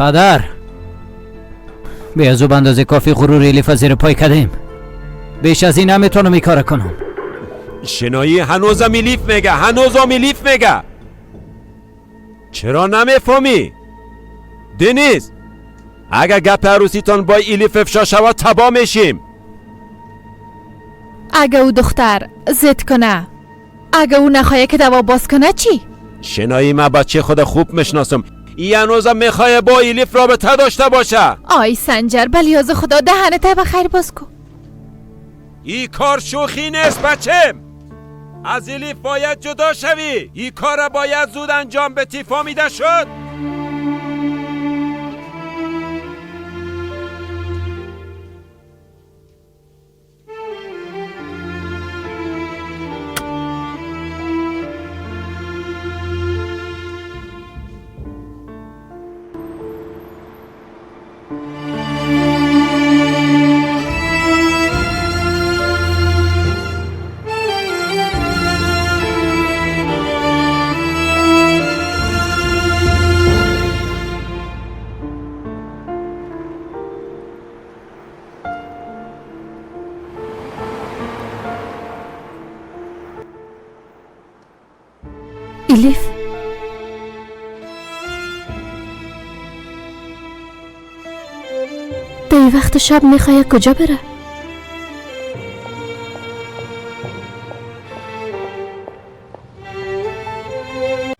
پدر، بیا از او به اندازه کافی غرور الیف زیر پای کردیم. بیش از این نمیتونم این کار کنم. شنایی هنوزم الیف میگه، هنوزم الیف میگه. چرا نمیفهمی؟ دنیز، اگر گپ عروسیتان با الیف افشا شود تباه میشیم. اگه او دختر ضد کنه، اگه او نخواه که دوا باز کنه چی؟ شنایی من بچه خود خوب میشناسم، این هنوزم میخواه با الیف رابطه داشته باشه. آی سنجر، بلیاز خدا دهنت به خیر باز کن. این کار شوخی نیست بچم. از الیف باید جدا شوی. این کار باید زود انجام بدی. فهمیده شد؟ الیف، در وقت شب میخوای کجا بره؟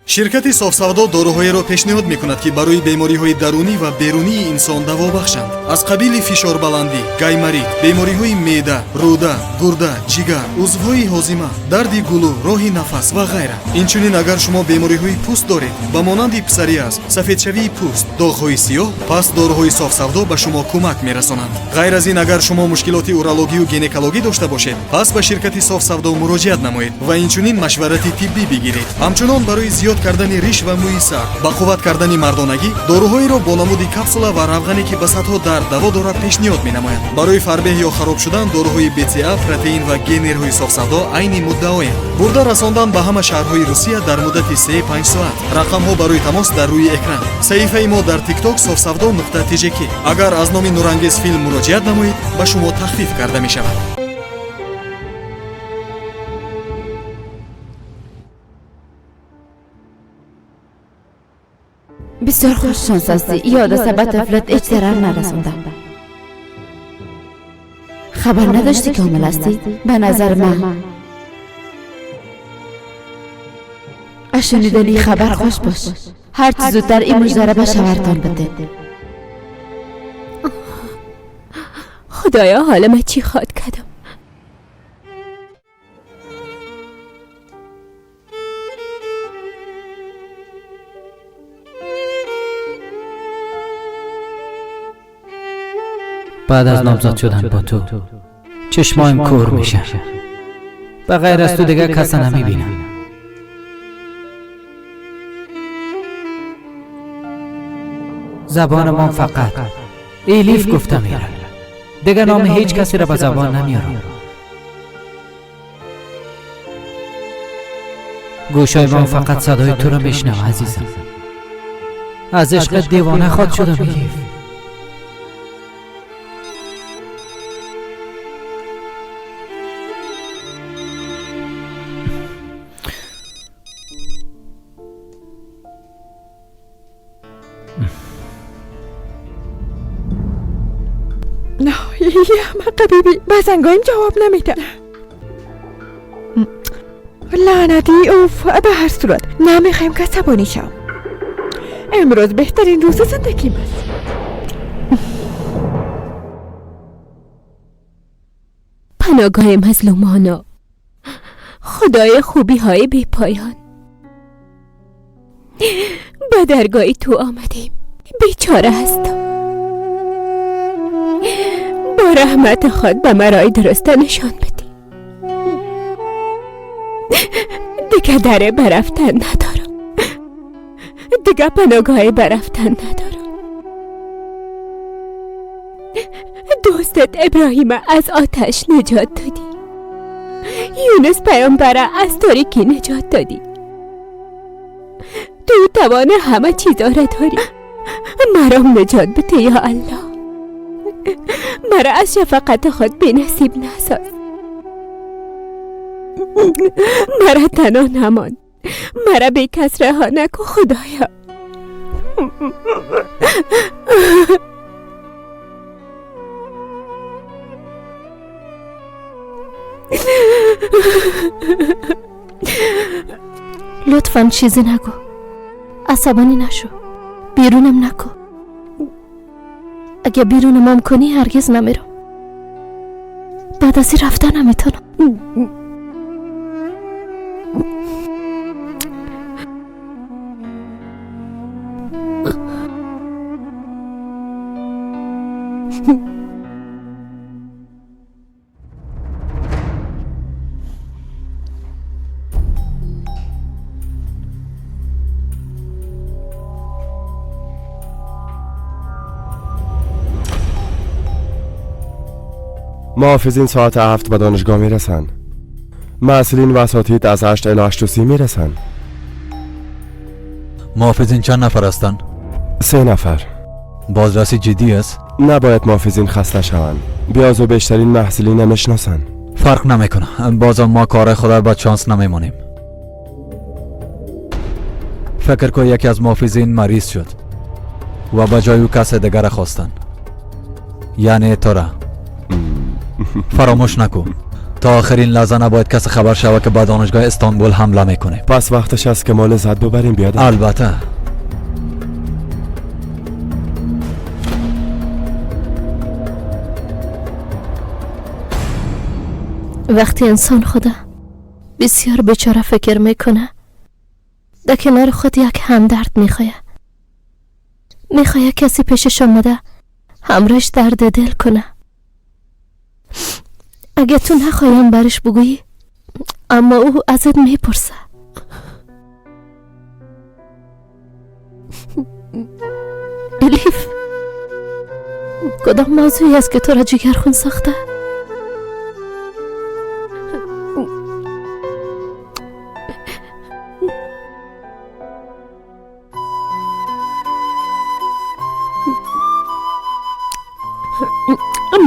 شرکت софсавдо доруҳоеро пешниҳод мекунад, ки барои бемориҳои дарунӣ ва берунии инсон даво бахшанд. Аз қабили фишорбаландӣ, гайморит, бемориҳои меъда, рӯда, гурда, ҷигар, узвҳои ҳозима, дарди гулӯ, роҳи нафас ва ғайра. Инчунин агар шумо бемориҳои пӯст доред, ба монанди псориаз, сафедшавии пӯст, доғҳои сиёҳ, пас доруҳои софсавдо ба шумо кӯмак мерасонанд. Ғайр аз ин, агар шумо мушкилоти урологию гинекологӣ дошта бошед, пас ба ширкати софсавдо муроҷиат намоед ва инчунин машварати тиббӣ бигиред. Ҳамчунон барои зиёд кардани риш ва мӯи сар, ба қувват кардани мардонагӣ, доруҳоеро бо намуди капсула ва равғане, ки ба садҳо дард даво дорад, пешниҳод менамояд. Барои фарбеҳ ё хароб шудан доруҳои БЦА, протеин ва генерҳои софсавдо айни муддаоянд. Бурда расондан ба ҳама шаҳрҳои Русия дар муддати 3-5 соат. Рақамҳо барои тамос дар рӯи экран. Саҳифаи мо дар TikTok софсавдо.tjk. Агар аз номи Нурангез филм муроҷиат намоед, ба шумо тахфиф карда мешавад. بسیار خوش شانس هستی. یاد است به طفلت هیچ ضرر نرسانده. خبر نداشتی که حامل هستی؟ به نظر من از شنیدن این خبر خوش باش. هر چه زودتر این مژده را به شوهرتان بده. خدایا حالا من چی خواد کردم؟ بعد از نامزد شدن با تو چشمایم کور میشه. به غیر از تو دیگه کس نمیبینم. زبان ما فقط الیف گفته میره. دیگه نام هیچ کسی را به زبان نمیارم. گوشای ما فقط صدای تو را میشنوه عزیزم. از عشق دیوانه خود شدم الیف. نه احمق بیبی، به زنگایم جواب نمیده. لعنتی اوف. به هر صورت نمیخوایم که عصبانی شم. امروز بهترین روز زندگیم است. پناهگاه مظلومانا، خدای خوبی های بی پایان، به درگاه تو آمدیم. بیچاره هستم. با رحمت خود به مرای درسته نشان بدی. دیگه دره برفتن ندارم. دیگه پناهگاه برفتن ندارم. دوستت ابراهیم از آتش نجات دادی. یونس پیامبر از تاریکی نجات دادی. تو توان همه چیزا را داری. مرام نجات بده یا الله. مرا از شفقت خود بی نصیب نساز. مرا تنها نمان، مرا بی کس رها نکن خدایا. لطفاً چیزی نگو، عصبانی نشو، بیرونم نکن. اگه بیرونم کنی هرگز نمیرم. بعد از این رفتن نمیتونم. محافظین ساعت 7 به دانشگاه میرسن. محصلین و اساتید از 8 الی 8:30 میرسن. محافظین چند نفر هستند؟ 3 نفر. بازرسی جدی است؟ نباید محافظین خسته شوند. بیاز و بیشترین محصلین نمیشناسن. فرق نمیکنه، بازم ما کار خدا با چانس نمیمونیم. فکر کن یکی از محافظین مریض شد و به جای او کس دیگر خواستن، یعنی تو را. فراموش نکن تا آخرین لحظه نباید کسی خبر شود که به دانشگاه استانبول حمله میکنه. پس وقتش است که ما لذت ببریم بیادر. البته. وقتی انسان خدا بسیار بیچاره فکر میکنه، در کنار خود یک همدرد میخواه. میخواه کسی پیشش آمده همراهش درد دل کنه. اگه تو نخوایم برش بگویی، اما او ازت میپرسه. الیف، کدام موضوعی است که تو را جگرخون ساخته؟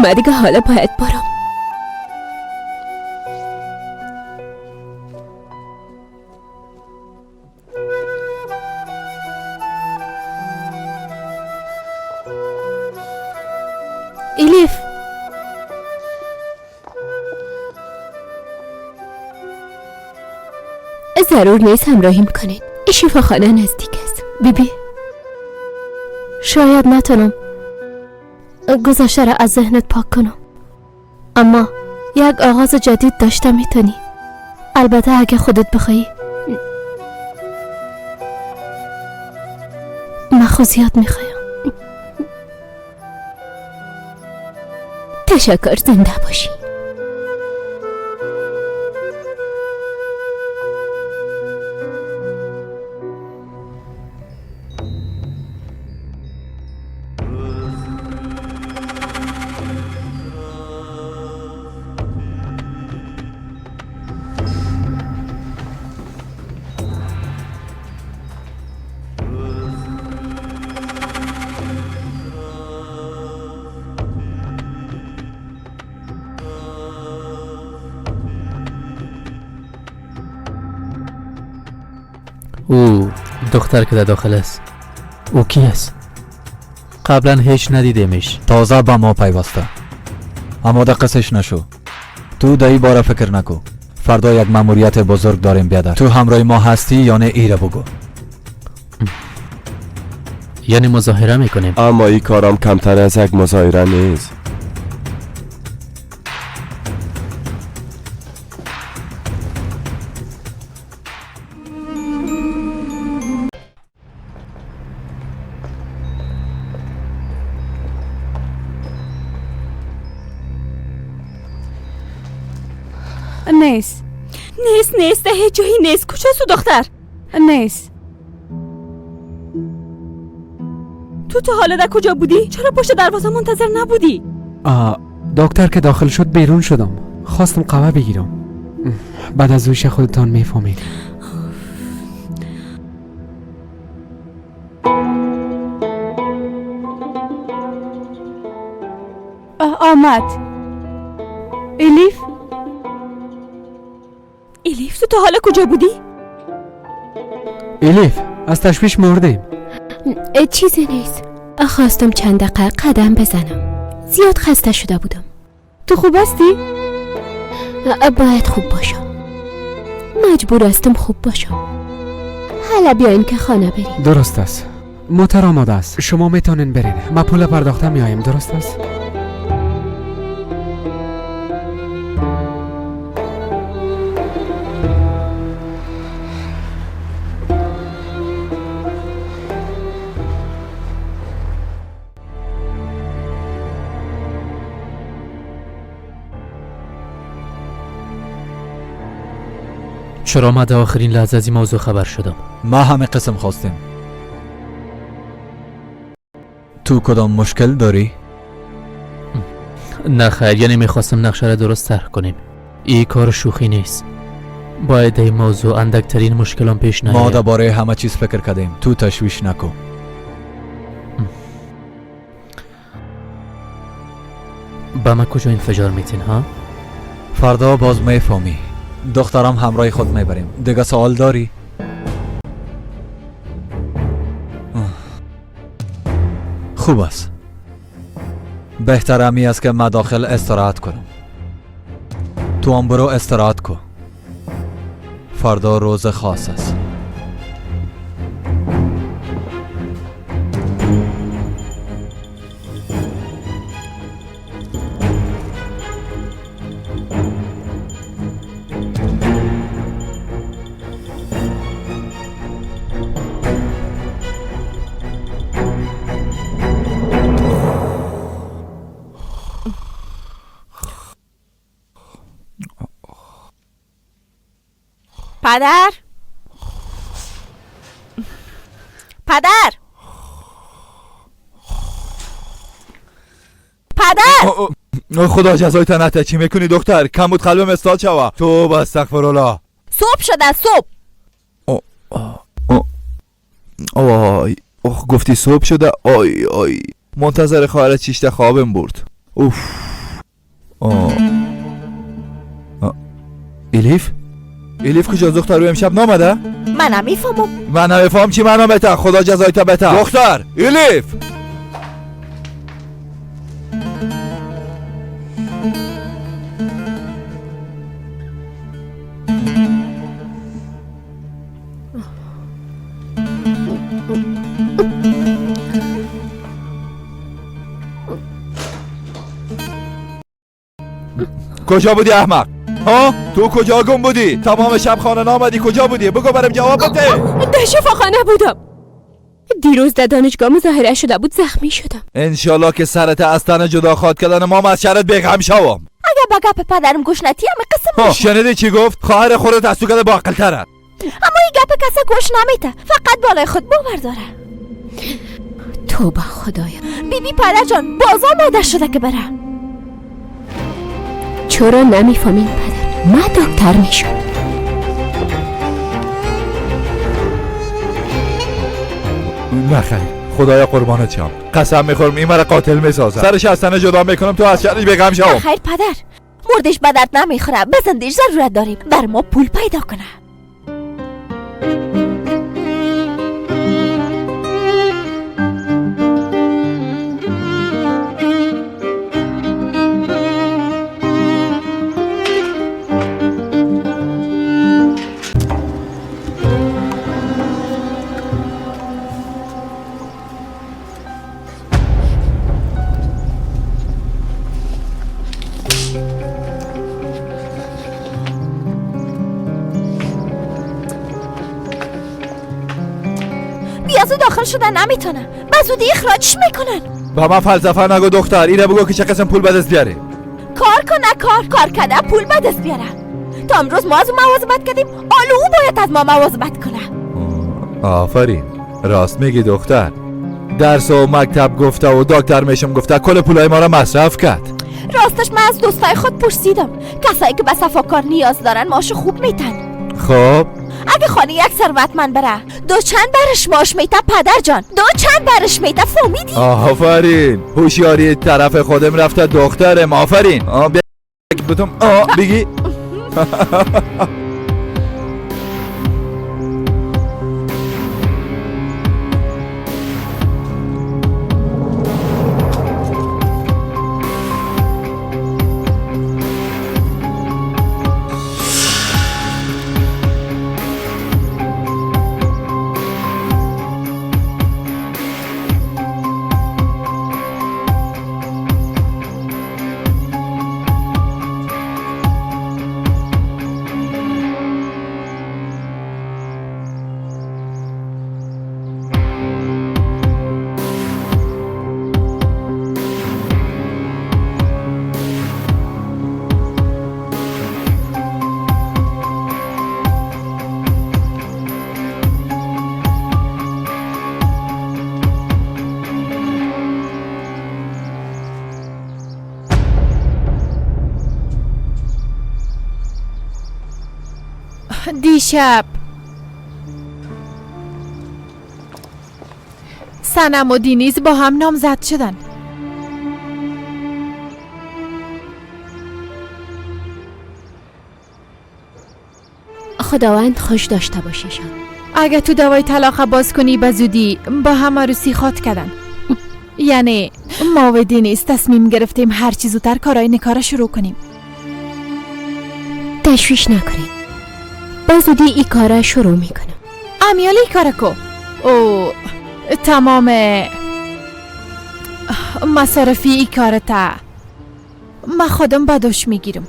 من دیگه حالا باید برم. الیف، ضرور نیست همراهیم کنید. شفاخانه نزدیک است. بیبی، شاید نتونم گذشته را از ذهنت پاک کنم، اما یک آغاز جدید داشته میتونی. البته اگه خودت بخوایی. من خود زیاد میخوایم. تشکر، زنده باشی. او دختر که در داخل است، او کی است؟ قبلا هیچ ندیدیمش. تازه به ما پیوسته، اما در قصش نشو. تو در این باره فکر نکو. فردا یک مأموریت بزرگ داریم بیادر. تو همراه ما هستی یا نه؟ ایره بگو. یعنی مظاهره میکنیم؟ اما این کارم کمتر از یک مظاهره نیست. نیست نیست نیست، هیچ جایی نیست. کجاست تو دختر؟ نیست. تو تا حالا در کجا بودی؟ چرا پشت دروازه منتظر نبودی؟ دکتر که داخل شد بیرون شدم، خواستم قهوه بگیرم. بعد از اوش خودتان میفهمید. آمد. الیف، الیف تو تا حالا کجا بودی؟ الیف از تشویش مردیم. چیزی نیست، خواستم چند دقیقه قدم بزنم، زیاد خسته شده بودم. تو خوب هستی؟ باید خوب باشم، مجبور هستم خوب باشم. حالا بیاین که خانه بریم. درست است، موتر آماده است، شما میتونین برین، ما پول پرداخته میایم. درست است؟ چرا ما در آخرین لحظه از این موضوع خبر شدم؟ ما همه قسم خواستیم. تو کدام مشکل داری؟ نه خیر، یعنی میخواستم نقشه را درست طرح کنیم. این کار شوخی نیست، باید این موضوع اندکترین مشکلان پیش نیاید. ما درباره همه چیز فکر کردیم، تو تشویش نکن. با ما کجا انفجار میتین ها؟ فردا باز میفهمی. دخترم همراه خود میبریم. دیگه سوال داری؟ خوب است. بهتر همی است که من داخل استراحت کنم. تو هم برو استراحت کن. فردا روز خاص است. پدر، پدر، پدر! خدا جزای تنته. چی میکنی دختر؟ کم بود قلبم استاد شوه. توبه استغفرالله. صبح شده، صبح. آی اوه، گفتی صبح شده. آی آی، منتظر خواهر چیشته خوابم برد. اوف. الیف؟ الیف کجا دختر؟ رو امشب نامده؟ من نمیفهمم. من نمیفهم چی معنا بته. خدا جزای تا بته. دختر الیف. کجا بودی احمق؟ ها؟ تو کجا گم بودی؟ تمام شب خانه نامدی، کجا بودی؟ بگو برم جواب بده. در شفاخانه بودم. دیروز در دانشگاه مظاهره شده بود، زخمی شدم. انشالله که سرت از تن جدا خواد کردن ما از شرط بیغم شوم. اگه با گپ پدرم گوش نتی همه قسم میشه. شنیدی چی گفت؟ خواهر خودت از تو کده با عقل تره. اما این گپ کسا گوش نمیده، فقط بالای خود باور داره. توبه خدایا. بیبی پدر جان باز آماده شده که بره. چرا نمیفهمین پدر؟ من دکتر میشم. نه خیر، خدایا قربانت شم. قسم میخورم این مرا قاتل میسازم. سرش از تنه جدا میکنم تو از شرش بیغم شوم. نه خیر پدر، مردش به درد نمیخوره، به زندگیش ضرورت داریم، بر ما پول پیدا کنه. داخل شدن نمیتونه، به زودی اخراجش میکنن. با من فلسفه نگو دختر، اینو بگو که چه قسم پول به دست بیاره. کار کنه، کار کرده پول به دست بیاره. تا امروز ما از او مواظبت کردیم، حالا او باید از ما مواظبت کنه. آفرین، راست میگی دختر. درس و مکتب گفته و دکتر میشم گفته، کل پولای ما را مصرف کرد. راستش من از دوستای خود پرسیدم، کسایی که به صفاکار نیاز دارن معاش خوب میتن. خب اگه خانه یک ثروتمند بره دو چند برش ماش میته پدر جان، دو چند برش میته، فهمیدی؟ آفرین، هوشیاری طرف خودم رفته دخترم، آفرین. بتم بگی. دیشب سنم و دینیز با هم نامزد شدن. خداوند خوش داشته باشیشان. اگه تو دوای طلاق باز کنی به زودی با هم عروسی خواد کردن. یعنی ما و دینیز تصمیم گرفتیم هر چی زودتر کارای نکاره شروع کنیم. تشویش نکنید، با زودی ای کاره شروع میکنم. امیالی کاره کو او تمام مصارفی ای کاره تا ما خودم بدوش میگیرم.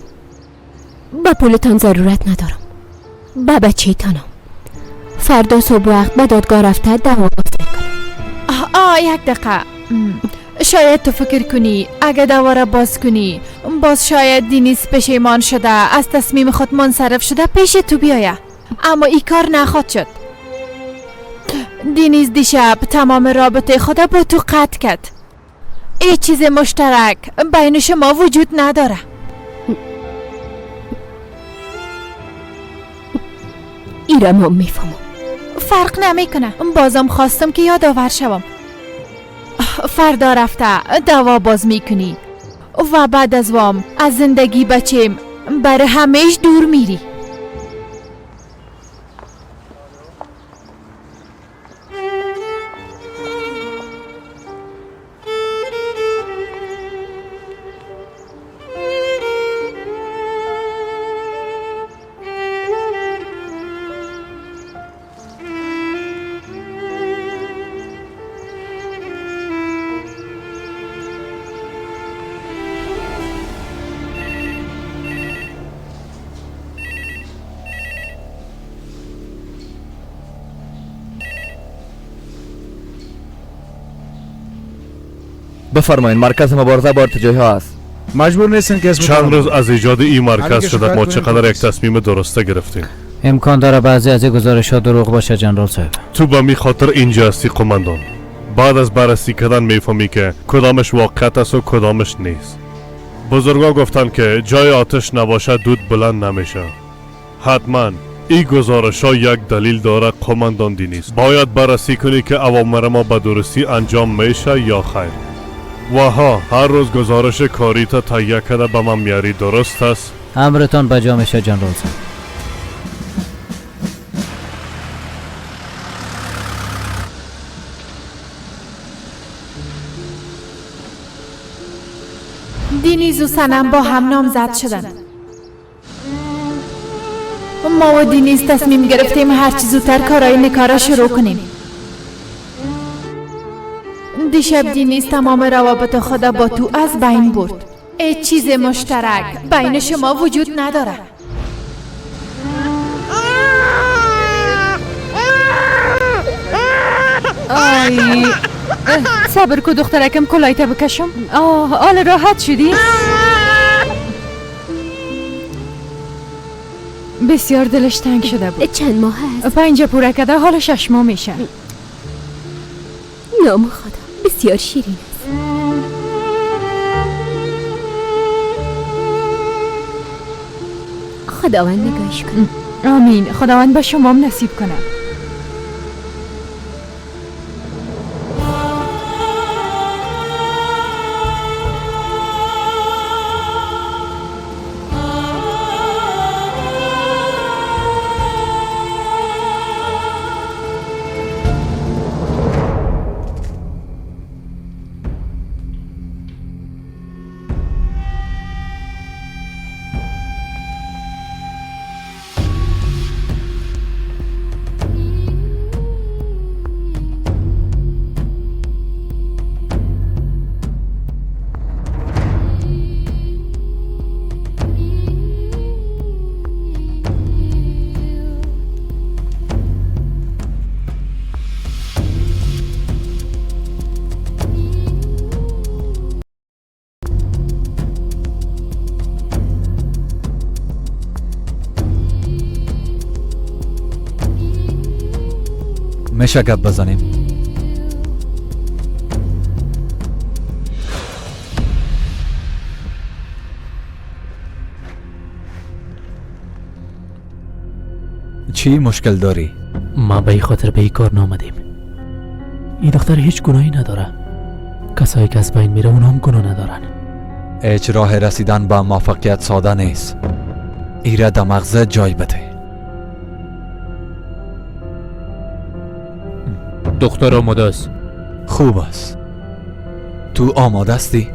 با پولتان ضرورت ندارم، با بچه تانم. فردا صبح وقت به دادگاه رفته دعوا باز میکنم. یک دقیقه، شاید تو فکر کنی اگه دعوا را باز کنی باز شاید دینیز پشیمان شده از تصمیم خود منصرف شده پیش تو بیایه، اما ای کار نخواد شد. دینیز دیشب تمام رابطه خود با تو قطع کرد. ای چیز مشترک بین شما وجود نداره. ایره ما میفهمم. فرق نمیکنه، بازم خواستم که یادآور شوم. فردا رفته دوا باز میکنی و بعد از وام از زندگی بچیم برای همیش دور میری. بفرمایید، مرکز مبارزه با ارتجاعی ها است. مجبور نیستن که چند روز از ایجاد این مرکز شده ما چقدر یک تصمیم درسته گرفتیم. امکان داره بعضی از این گزارش ها دروغ باشه جنرال صاحب. تو به می خاطر اینجا هستی قماندان. بعد از بررسی کردن میفهمی که کدامش واقعیت است و کدامش نیست. بزرگا گفتن که جای آتش نباشه دود بلند نمیشه. حتما این گزارش ها یک دلیل داره قماندان دینیز. باید بررسی کنی که اوامر ما به درستی انجام میشه یا خیر. و ها، هر روز گزارش کاری تا تهیه کرده به من میاری، درست است؟ امرتان بجا میشه جنرال صاحب. دینیز و سنم با هم نامزد شدن. ما و دینیز تصمیم گرفتیم هرچی زودتر کارای نکارا شروع کنیم. دیشب دینیز تمام روابط خود با تو از بین برد. هیچ چیز مشترک بین شما وجود نداره. آی صبر کو دخترکم کلایت بکشم. آه حالا راحت شدی؟ بسیار دلش تنگ شده بود. چند ماه هست؟ 5 پوره کرده، حالا 6 ماه میشه. نام خدا بسیار شیرین است. خداوند نگاهش کنه. آمین. خداوند به شما هم نصیب کنه. میشه گپ بزنیم؟ چی مشکل داری؟ ما به این خاطر به این کار نامدیم. این دختر هیچ گناهی نداره. کسایی که از بین میره اونها هم گناه ندارن. هیچ راه رسیدن به موفقیت ساده نیست. ایره در مغزت جای بده. دختر آماده است. خوب است. تو آماده هستی؟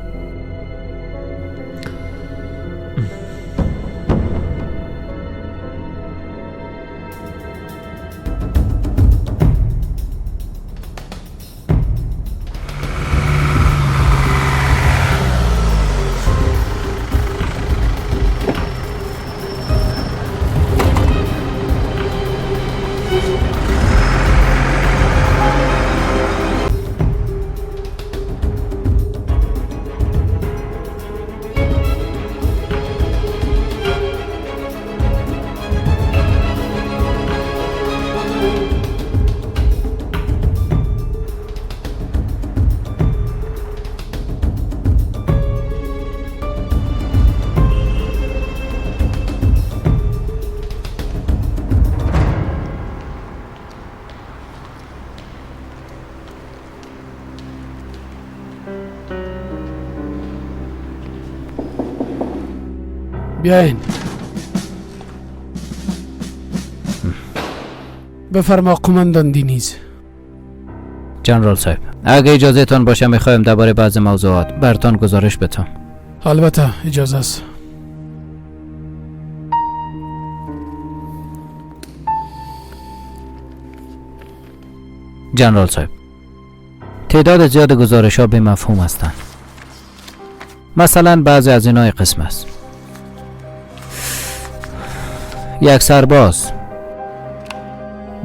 بیاین. بفرما قماندان دینیز. جنرال صاحب، اگه اجازه تان باشه میخوایم درباره بعض موضوعات برتان گزارش بدم. البته اجازه است. جنرال صاحب، تعداد زیاد گزارش ها به مفهوم هستند. مثلا بعضی از اینای قسم است. یک سرباز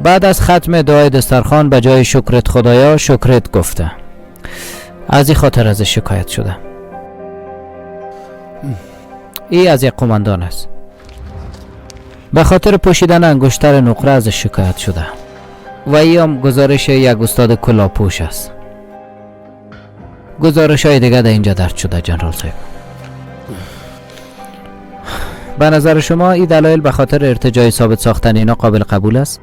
بعد از ختم دعای دسترخوان به جای شکرت خدایا شکرت گفته. از این خاطر ازش شکایت شده. ای از یک قماندان است. به خاطر پوشیدن انگشتر نقره ازش شکایت شده. و ای هم گزارش یک استاد کلاهپوش است. گزارش های دیگه در اینجا درج شده جنرال صاحب. به نظر شما این دلایل به خاطر ارتجاع ثابت ساختن اینا قابل قبول است؟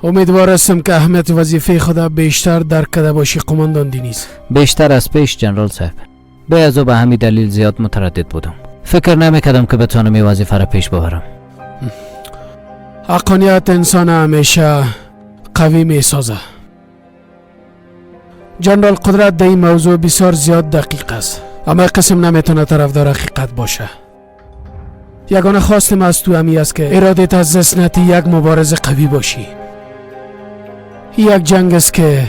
امیدوار هستم که اهمیت وظیفه خود بیشتر درک کرده باشی قماندان دینیز. بیشتر از پیش جنرال صاحب. به از او به همین دلیل زیاد متردد بودم. فکر نمیکردم که بتونم این وظیفه را پیش ببرم. حقانیت انسان همیشه قوی میسازه. جنرال قدرت در این موضوع بسیار زیاد دقیق است، اما قسم نمیتونه طرفدار حقیقت باشه. یگانه خواستم از تو همی است که ارادت از زسنتی یک مبارز قوی باشی. یک جنگ است که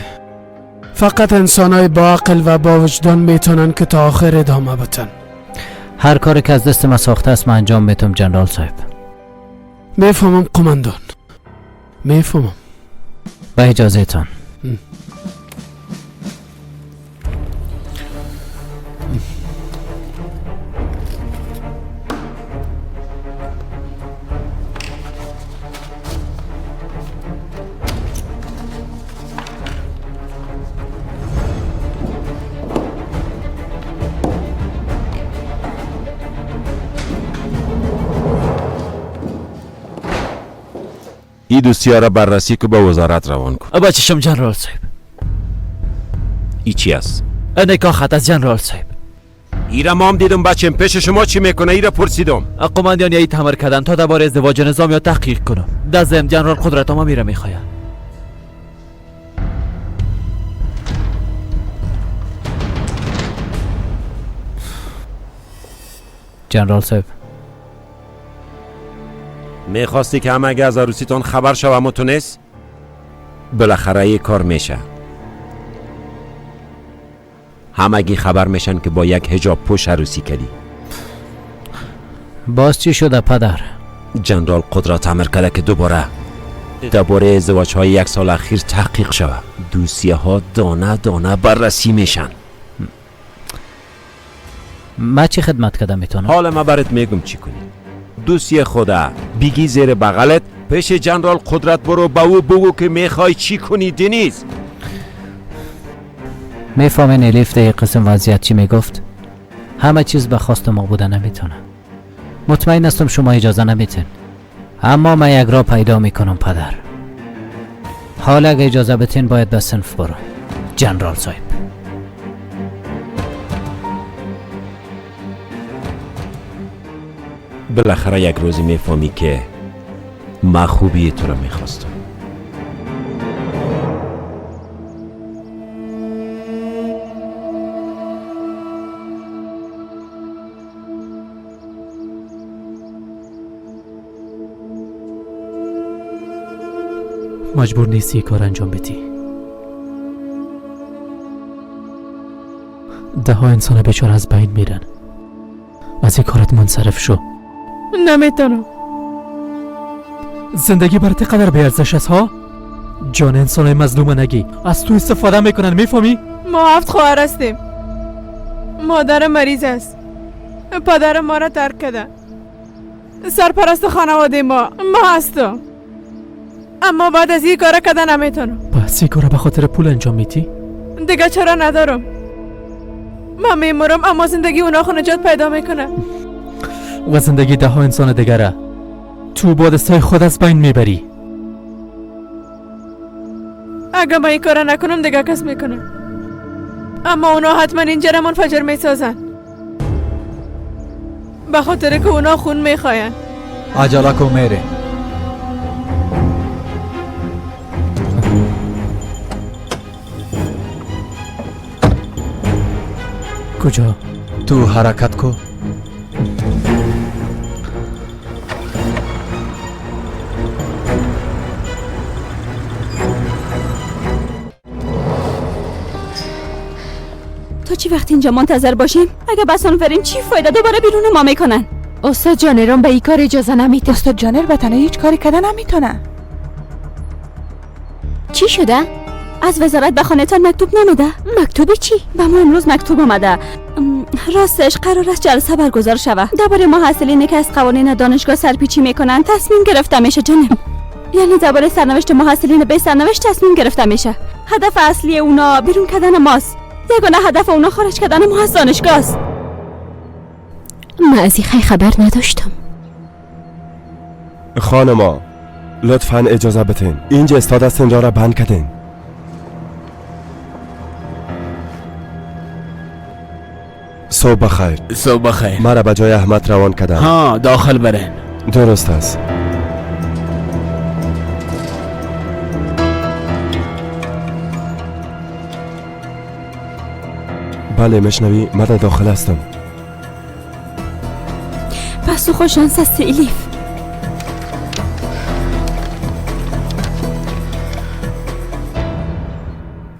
فقط انسانای با عقل و با وجدان میتونن که تا آخر ادامه بدن. هر کاری که از دست ما ساخته است من انجام میتم جنرال صاحب. میفهمم قماندان، میفهمم. با اجازه تان. دوسیه را بررسی که به وزارت روان کن. بچشم جنرال صاحب. ای چی است؟ نکاح خط از جنرال صاحب. ایرا مام دیدم بچم پیش شما چی میکنه، ایرا پرسیدم. قماندیان یه تمر کردن تا درباره ازدواج نظام یا تحقیق کنم. در ضمن جنرال قدرت ما میره میخواد. جنرال صاحب میخواستی که همه اگه از عروسیتان خبر شوه اما تو نیست؟ بالاخره یه کار میشه. همگی خبر میشن که با یک حجاب پوش عروسی کردی. باز چی شده پدر؟ جنرال قدرت امر کرده که دوباره درباره ازدواج های یک سال اخیر تحقیق شود. دوسیه ها دانه دانه بررسی میشن. ما چی خدمت کردم میتونم؟ حالا ما برات میگم چی کنی. دوسیه خدا بیگی زیر بغلت پیش جنرال قدرت برو، با او بگو که میخوای چی کنی. دنیز میفهمین الیف در قسم وضعیت چی میگفت؟ همه چیز به خواست ما بوده نمیتونه. مطمئن هستم شما اجازه نمیتین، اما من یک راه پیدا میکنم پدر. حالا اگه اجازه بتین باید به صنف برو جنرال صاحب. بالاخره یک روزی میفهمی که ما خوبی تو را میخواستم. مجبور نیستی کار انجام بدی. ده ها انسان بیچاره از بین میرن. از این کارت منصرف شو. نمیتونم. زندگی برات قدر بی ارزش است ها؟ جان انسان مظلوم نگی، از تو استفاده میکنن، میفهمی؟ ما 7 خواهر هستیم. مادر مریض است، پدر ما را ترک کرده، سرپرست خانواده ما هستم. اما بعد از این کار کردن نمیتونم. پس این کار به خاطر پول انجام میدی؟ دیگه چرا ندارم. من میمورم اما زندگی اونا خو نجات پیدا میکنه و زندگی ده ها انسان دیگره تو با دستای خود از بین میبری. اگه من این کار نکنم دیگه کس میکنه، اما اونا حتما اینجا را منفجر میسازن، به خاطر که اونا خون میخواین. عجله کو میره. کجا؟ تو حرکت کو. تا چی وقت اینجا منتظر باشیم؟ اگه بسان فریم چی فایده؟ دوباره بیرون ما میکنن. استاد جانرم به این کار اجازه نمیده. استاد جانر به تنهایی هیچ کاری کردن نمیتونه. چی شده؟ از وزارت به خانه‌تان مکتوب نمیده؟ مکتوب چی؟ به ما امروز مکتوب آمده. راستش قرار است جلسه برگزار شود. درباره محصلینی که از قوانین دانشگاه سرپیچی میکنن تصمیم گرفته میشه جانم. یعنی درباره سرنوشت محصلین به سرنوشت تصمیم گرفته میشه. هدف اصلی اونا بیرون کردن ماست. یگانه هدف اونا خارج کردن ما از دانشگاه است. من از این خبر نداشتم. خانما لطفا اجازه بتین. اینجا استاد هستین را بند کردین. صبح بخیر. صبح بخیر. مرا به جای احمد روان کردم. ها داخل برین. درست است. بله میشنوی، من در داخل هستم. پس تو خوششانس هستی الیف.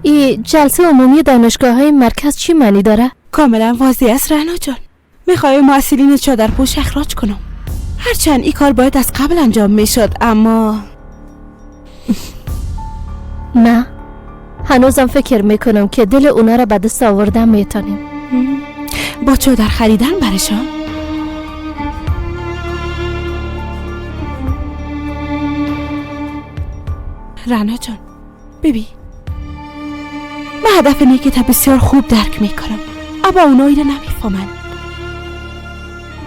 این جلسه عمومی دانشگاه های مرکز چی معنی داره؟ کاملا واضح است رعنا جان. میخوای محصلین چادرپوش اخراج کنم. هرچند این کار باید از قبل انجام میشد، اما نه، هنوزم فکر میکنم که دل اونا را به دست آوردن میتونیم. با چادر خریدن برشان؟ رعنا جان ببین، من هدف نیکت بسیار خوب درک میکنم، اما اونایی را نمیفهمن.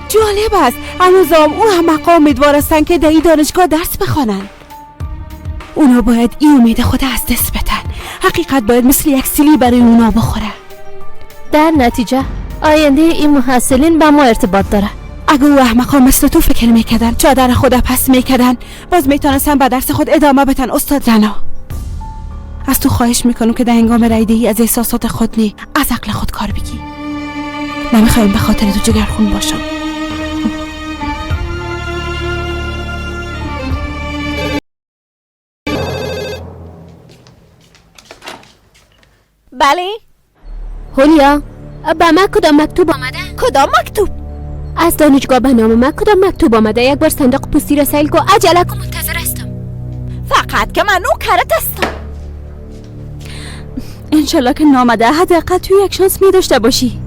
جالب است هنوزم اون هم امیدوار هستن که در این دانشگاه درس بخوانن. اونا باید این امید خود از دست بدن. حقیقت باید مثل یک سیلی برای اونا بخوره. در نتیجه آینده این محصلین به ما ارتباط داره. اگه او احمقا مثل تو فکر میکردن، چادر خود پس میکردن، باز میتونستن به درس خود ادامه بدن. استاد رنا، از تو خواهش میکنم که در هنگام رایدهی از احساسات خود نی، از عقل خود کار بگی. نمیخوایم به خاطر تو جگرخون باشم. بله هولیا، به من کدام مکتوب آمده؟ کدام مکتوب؟ از دانشگاه به نام من کدام مکتوب آمده؟ یک بار صندوق پستی را سیل کو، عجله کن، منتظر هستم. فقط که من نوکرت هستم. انشالله که نامده، حداقل توی یک شانس می داشته باشی.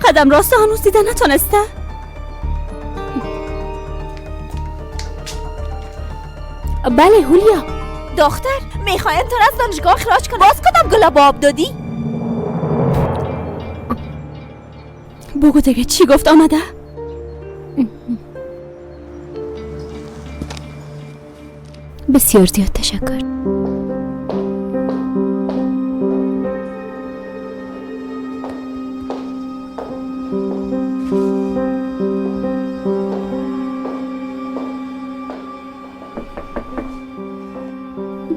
قدم راست هنوز دیده نتونسته. بله هولیا. دختر میخوایم تو از دانشگاه اخراج کنم. باز کدام گلا باب دادی؟ بگو دیگه چی گفت آمده؟ بسیار زیاد تشکر.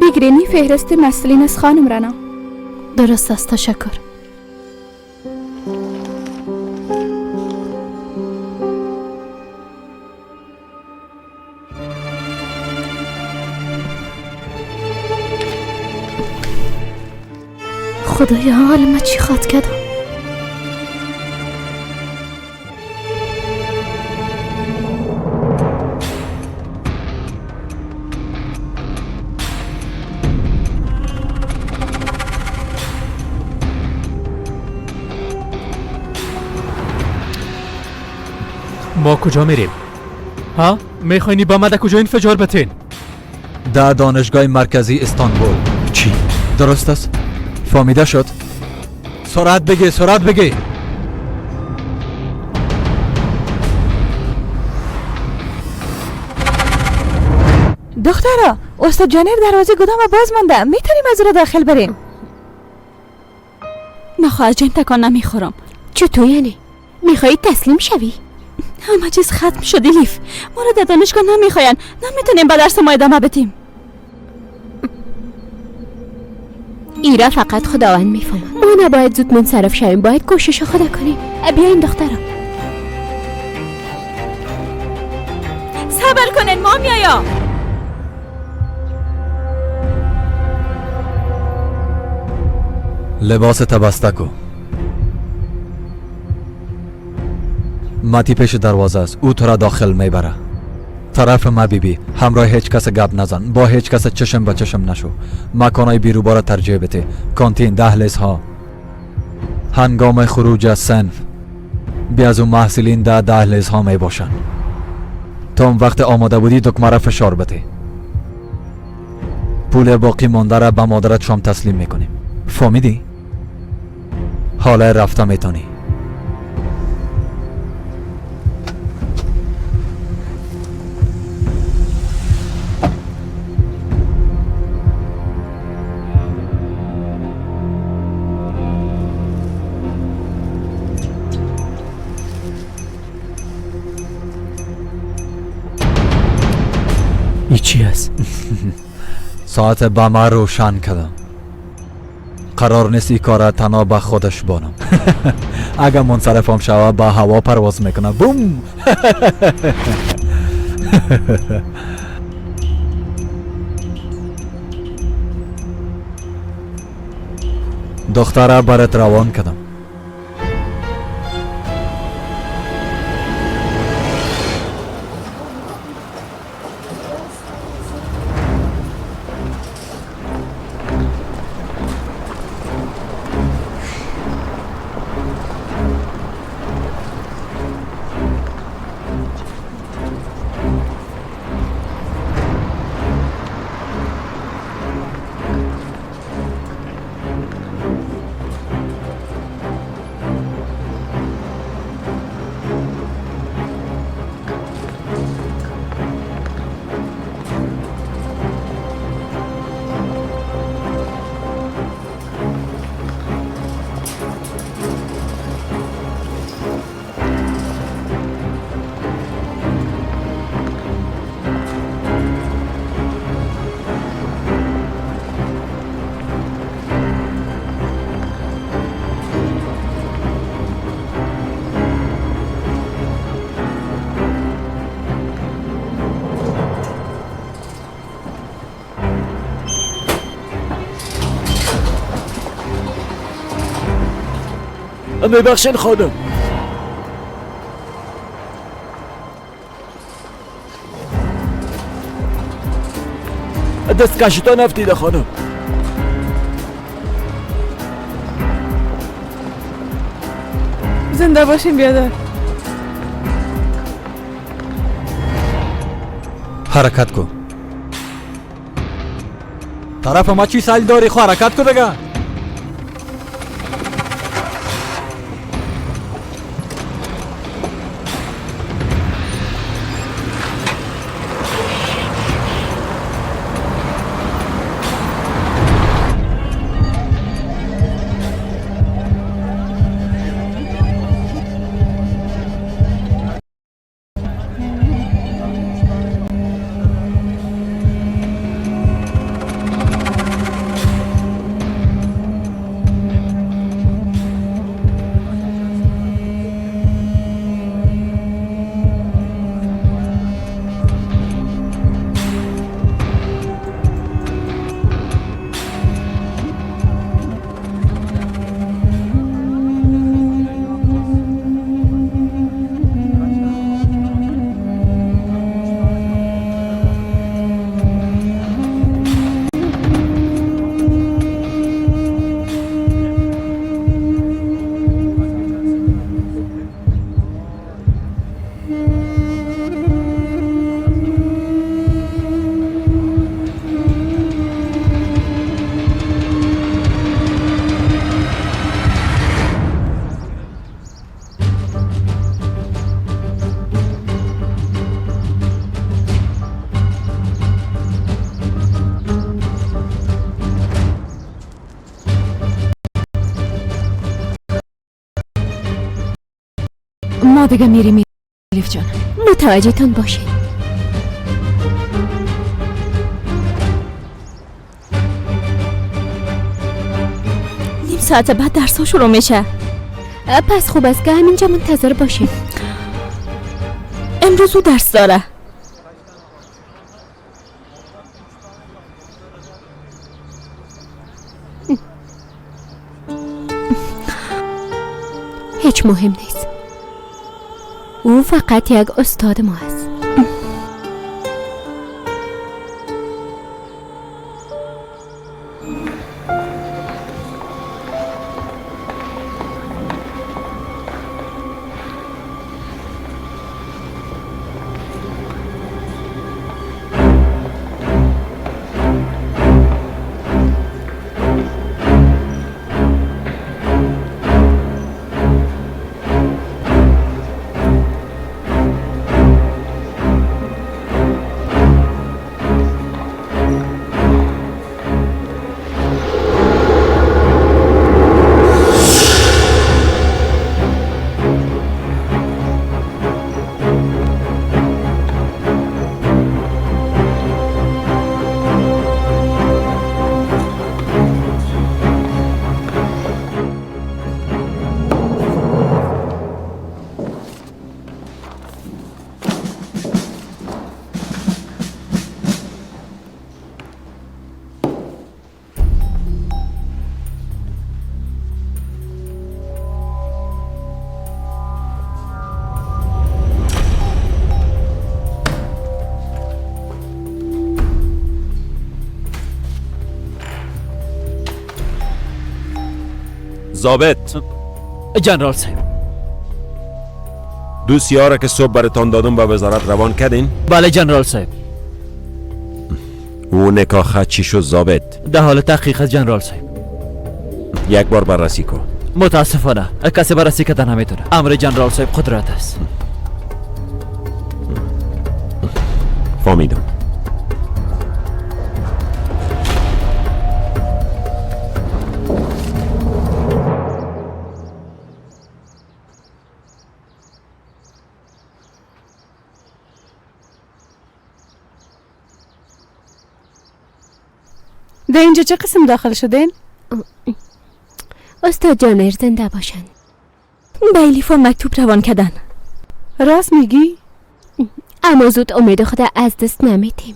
بگیرینی فهرست مسئولین از خانم رنا. درست است، تشکر. خدایا حال من چی خواد کردم؟ ما کجا میریم؟ ها؟ میخواینی با ما در کجا انفجار بتین؟ در دانشگاه مرکزی استانبول. چی؟ درست است؟ فهمیده شد؟ سرعت بگی، سرعت بگی. دخترا، استاد جانر دروازه گدام باز مانده، میتونیم از او را داخل بریم. من خواهر جان تکان نمیخورم. چطور یعنی؟ میخوایی تسلیم شوی؟ همه چیز ختم شد الیف. ما را در دانشگاه نمیخواین، نمیتونیم به درس ما ادامه بدیم. ایرا فقط خداوند میفهمد. ما نباید زود منصرف شویم، باید کوشش خدا کنیم. بیاین دخترم. صبر کنین ما میایم. لباس تبسته کو. ماتی پیش دروازه است، او تو را داخل میبره. طرف ما بیبی، همراه هیچ کس گپ نزن، با هیچ کس چشم به چشم نشو. مکانهای بیروبار ترجیح بده، کانتین، دهلیز ها. هنگام خروج از صنف بی از اون محصلین در دهلیز ها می باشن. تا اون وقت آماده بودی دکمه را فشار بده. پول باقی مانده را به مادرت شام تسلیم میکنیم. فهمیدی؟ حالا رفته میتونی. ای چی است؟ ساعت به من روشن کردم. قرار نیست این کار تنها به خودش بانم. اگر منصرفم شوه به هوا پرواز میکنه. بوم. دختره برات روان کردم. میبخشین خانم. دست کشتان افتیده خانم. زنده باشیم بیادر. حرکت کو. طرف ما چی سال داری؟ خو حرکت کو دیگه. ما دیگه میریم الیف جان. متوجهتان باشین. نیم ساعت بعد درس ها شروع میشه. پس خوب است که همینجا منتظر باشیم. امروز او درس داره. هیچ مهم نیست. او فقط یک استاد ما است. ضابط جنرال صاحب، دو سیاره که صبح براتان دادم به وزارت روان کردین؟ بله جنرال صاحب. او نکاخه چی شد ضابط؟ در حال تحقیق است جنرال صاحب. یک بار بررسی کن. متاسفانه کسی بررسی کردن نمیتونه. امر جنرال صاحب قدرت است. فهمیدم. در اینجا چه قسم داخل شدین؟ استاد جانر زنده باشن. به الیفا مکتوب روان کردن. راست میگی؟ اما زود امید خود از دست نمیدیم.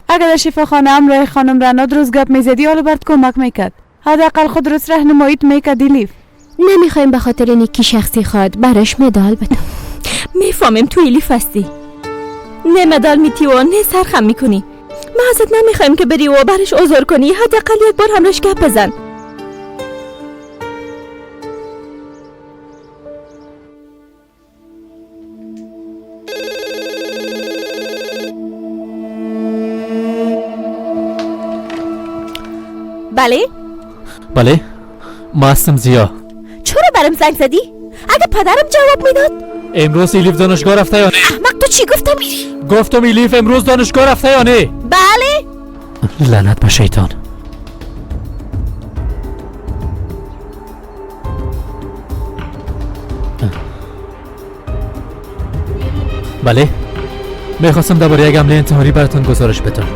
اگر در شفاخانه امرای خانم رنا درست گپ میزدی حالا برات کمک میکرد. حداقل خود درست راهنماییت میکرد الیف. نمیخوایم به خاطر نیکی شخصی خواد براش مدال بدم. میفهمیم تو الیف هستی، نه مدال میتی و نه سرخم میکنی. ما ازت نمیخوایم که بری و برش عذر کنی، حداقل یک بار همراش گپ بزن. بله؟ بله، ما هستم زیا. چرا برم زنگ زدی؟ اگه پدرم جواب میداد. امروز ایلیف دانشگاه رفته یا نه؟ احمق، تو چی گفتم؟ گفتم ایلیف امروز دانشگاه رفته یا نه؟ بله. لعنت به شیطان. بله، میخواستم درباره یک حمله انتحاری براتون گزارش بدم.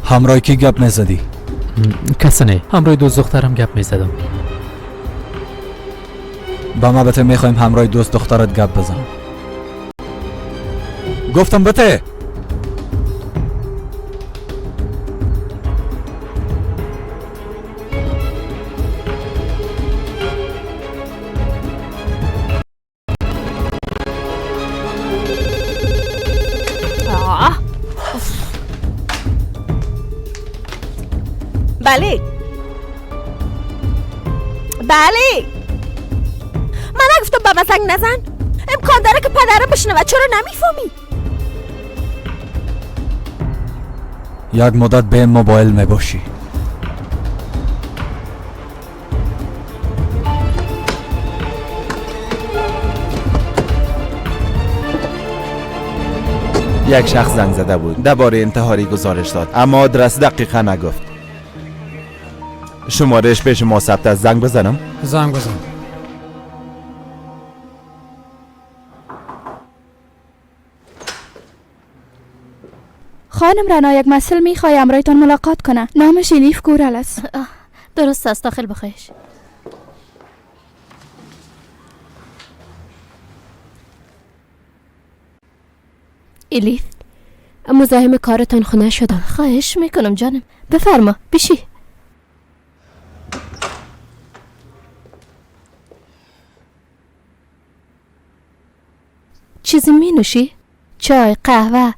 همراه کی گپ میزدی؟ کسی نه، همراه دوست دخترم گپ میزدم. با ما بته میخوایم همراه دوست دخترت گپ بزن. گفتم بته. بله بله، من نگفتم به من زنگ نزن؟ امکان داره که پدرم بشنوه. چرا نمیفهمی؟ یک مدت به موبایل میباشی. یک شخص زنگ زده بود، درباره انتحاری گزارش داد، اما آدرس دقیقا نگفت. شمارش به شما ثبت است. زنگ بزنم؟ زنگ بزن. خانم رنا، یک مسئول میخوای امرایتان ملاقات کنه. نامش الیف گورل است. درست است، داخل بخواهش. الیف، مزاحم کارتان خونه شدم. خواهش میکنم جانم، بفرما بشی. چیزی می نوشی؟ چای، قهوه؟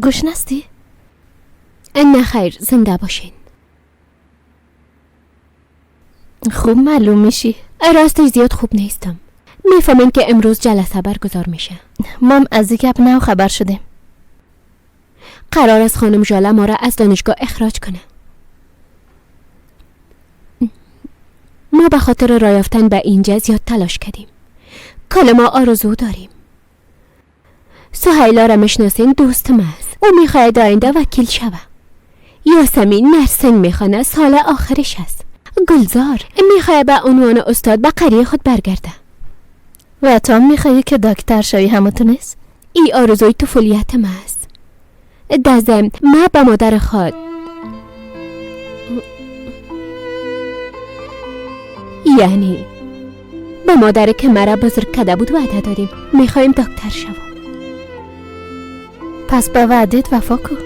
گوش نستی؟ نه خیر، زنده باشین. خوب معلوم میشی. راستش زیاد خوب نیستم. میفهمین که امروز جلسه برگزار میشه. مام از گپ نو خبر شدیم. قرار است خانم ژاله ما را از دانشگاه اخراج کنه. ما به خاطر راه یافتن به اینجا زیاد تلاش کردیم. کل ما آرزو داریم. سهیلا را میشناسین، دوست ما است. او میخواهد آینده وکیل شوه. یاسمین نرسنگ میخوانه، سال آخرش است. گلزار میخواهد به عنوان استاد به قریه خود برگرده. و تو هم میخوایی که دکتر شوی، همونتون نیست؟ ای آرزوی طفولیت ما است. دزم ما به مادر خود، یعنی به مادر که مرا بزرگ کرده بود وعده دادیم. میخواهیم دکتر شوم. پس به وعدت وفا کن.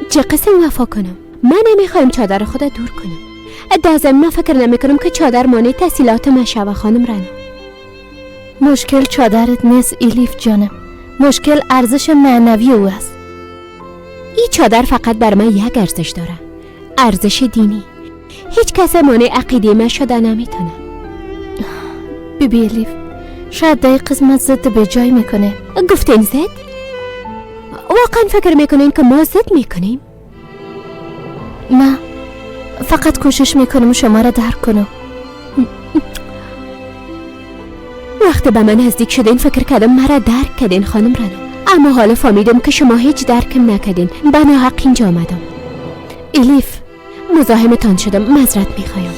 چه قسم وفا کنم؟ من نمیخوایم چادر خود دور کنم. دزم من فکر نمیکنم که چادر مانع تحصیلات من شوه خانم رنا. مشکل چادرت نیست ایلیف جانم، مشکل ارزش معنوی او است. این چادر فقط بر من یک ارزش داره، ارزش دینی. هیچ کس مانع عقیده من شده نمیتونه. بیبی الیف، شاید در قسمت ضد به جای میکنه. گفتین ضد؟ واقعا فکر میکنین که ما ضد میکنیم؟ نه، فقط کوشش میکنم شما را درک کنم. وقتی به من نزدیک شدین فکر کردم مرا درک کردین خانم رنا، اما حالا فهمیدم که شما هیچ درکم نکردین. به ناحق اینجا آمدم. الیف، مزاحمتان شدم، معذرت میخوایم.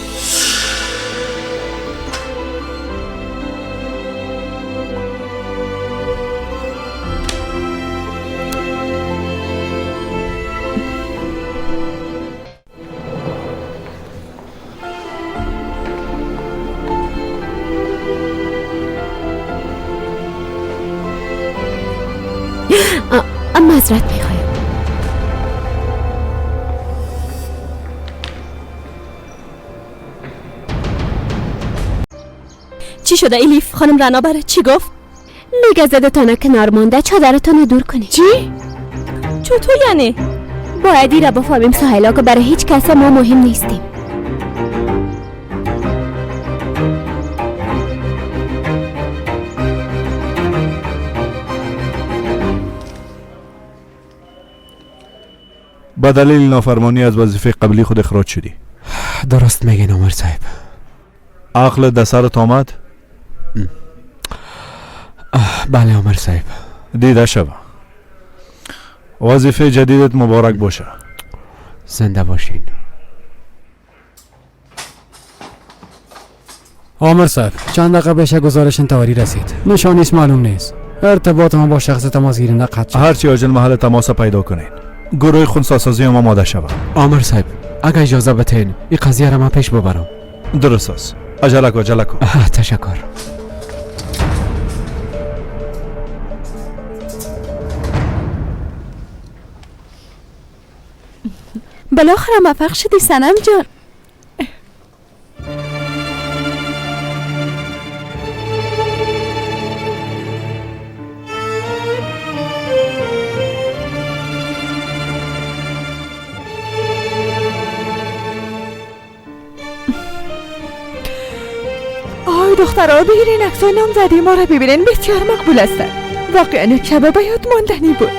معذرت میخوایم. چی شده الیف؟ خانم رنا برای چی گفت؟ میگه زدتانه کنار مانده، چادرتان دور کنید. چی؟ چطور یعنی؟ باید ای را بفهمیم سهیلا که برای هیچ کس ما مهم نیستیم. با دلیل نافرمانی از وظیفه قبلی خود اخراج شدی. درست میگین عمر صاحب. عقل در سرت آمد؟ بله عمر صاحب. دیده شوه. وظیفه جدیدت مبارک باشه. زنده باشین. عامر صاحب چند دقیقه پیش گزارش انتحاری رسید. نشانیش معلوم نیست. ارتباط ما با شخص تماس گیرنده قطع شد. هرچی عاجل محل تماس پیدا کنین. گروه خنثی‌سازی ما آماده شود. عامر صاحب اگر اجازه بتین این قضیه را من پیش ببرم. درست است. عجله کو، عجله کو. تشکر. بالاخره موفق شدی سنم جان. آی دخترها بگیرین عکسای نامزدی ما را ببینین، بسیار مقبول هستند. واقعا یک شب به یاد ماندنی بود.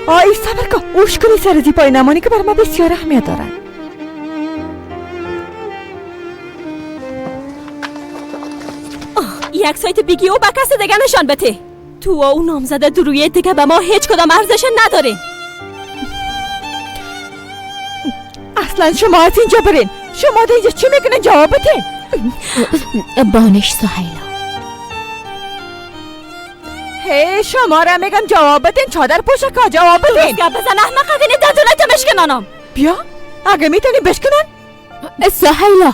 آی صبر کن، اوش کنی سر زیبای نمانی که بر ما بسیار اهمیت دارن. یک سایت بیگی او به کس دیگه نشان بده. تو و او نامزده درویه دیگه به ما هیچ کدام ارزش نداره. اصلا شما از اینجا برین. شما در اینجا چی میکنین؟ جواب بده. بانش سهیلا. هی شما را میگم جواب بدین. چادر پوشکا جواب بدین. گپ بزن احمق، اگه دندونت بشکنانم. بیا اگه میتونی بشکنن. سهیلا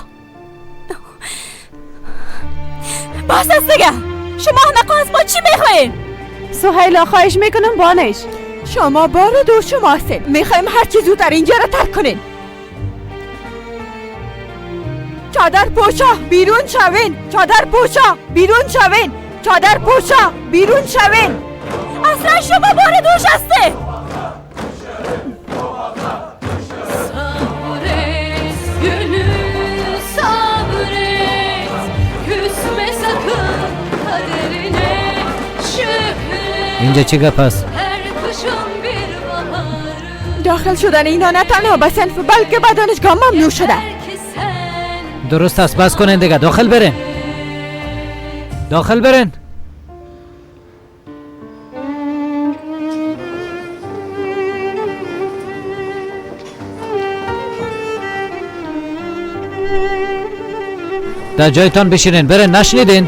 باس است دیگه. شما احمقا از ما چی میخواین؟ سهیلا خواهش میکنم بانش. شما بار دور شما هستین. میخوایم هر چی زودتر اینجا را ترک کنین. چادر پوشا بیرون شوین. چادر پوشا بیرون شوین. چادر پوشا بیرون شوین. اصلا شما بار دوش هسته. اینجا چه گپ است؟ داخل شدن اینا نه تنها به صنف بلکه به دانشگاه ممنوع شده. درست است، بس کنین دیگه. داخل برین، داخل برین. در جایتان بشینین، برین. نشنیدین؟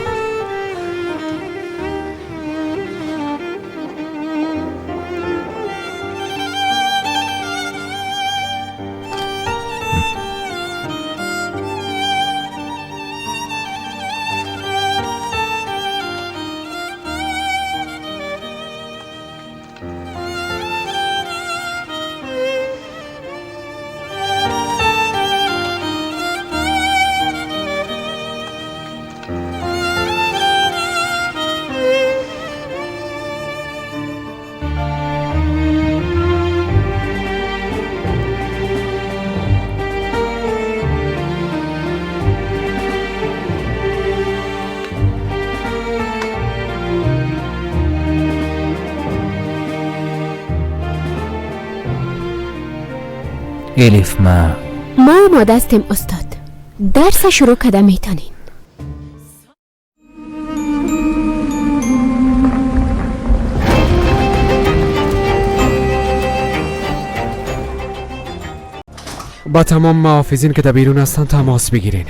الیف ما آماده هستیم استاد. درس شروع کده میتونین. با تمام محافظین که در بیرون هستن تماس بگیرین،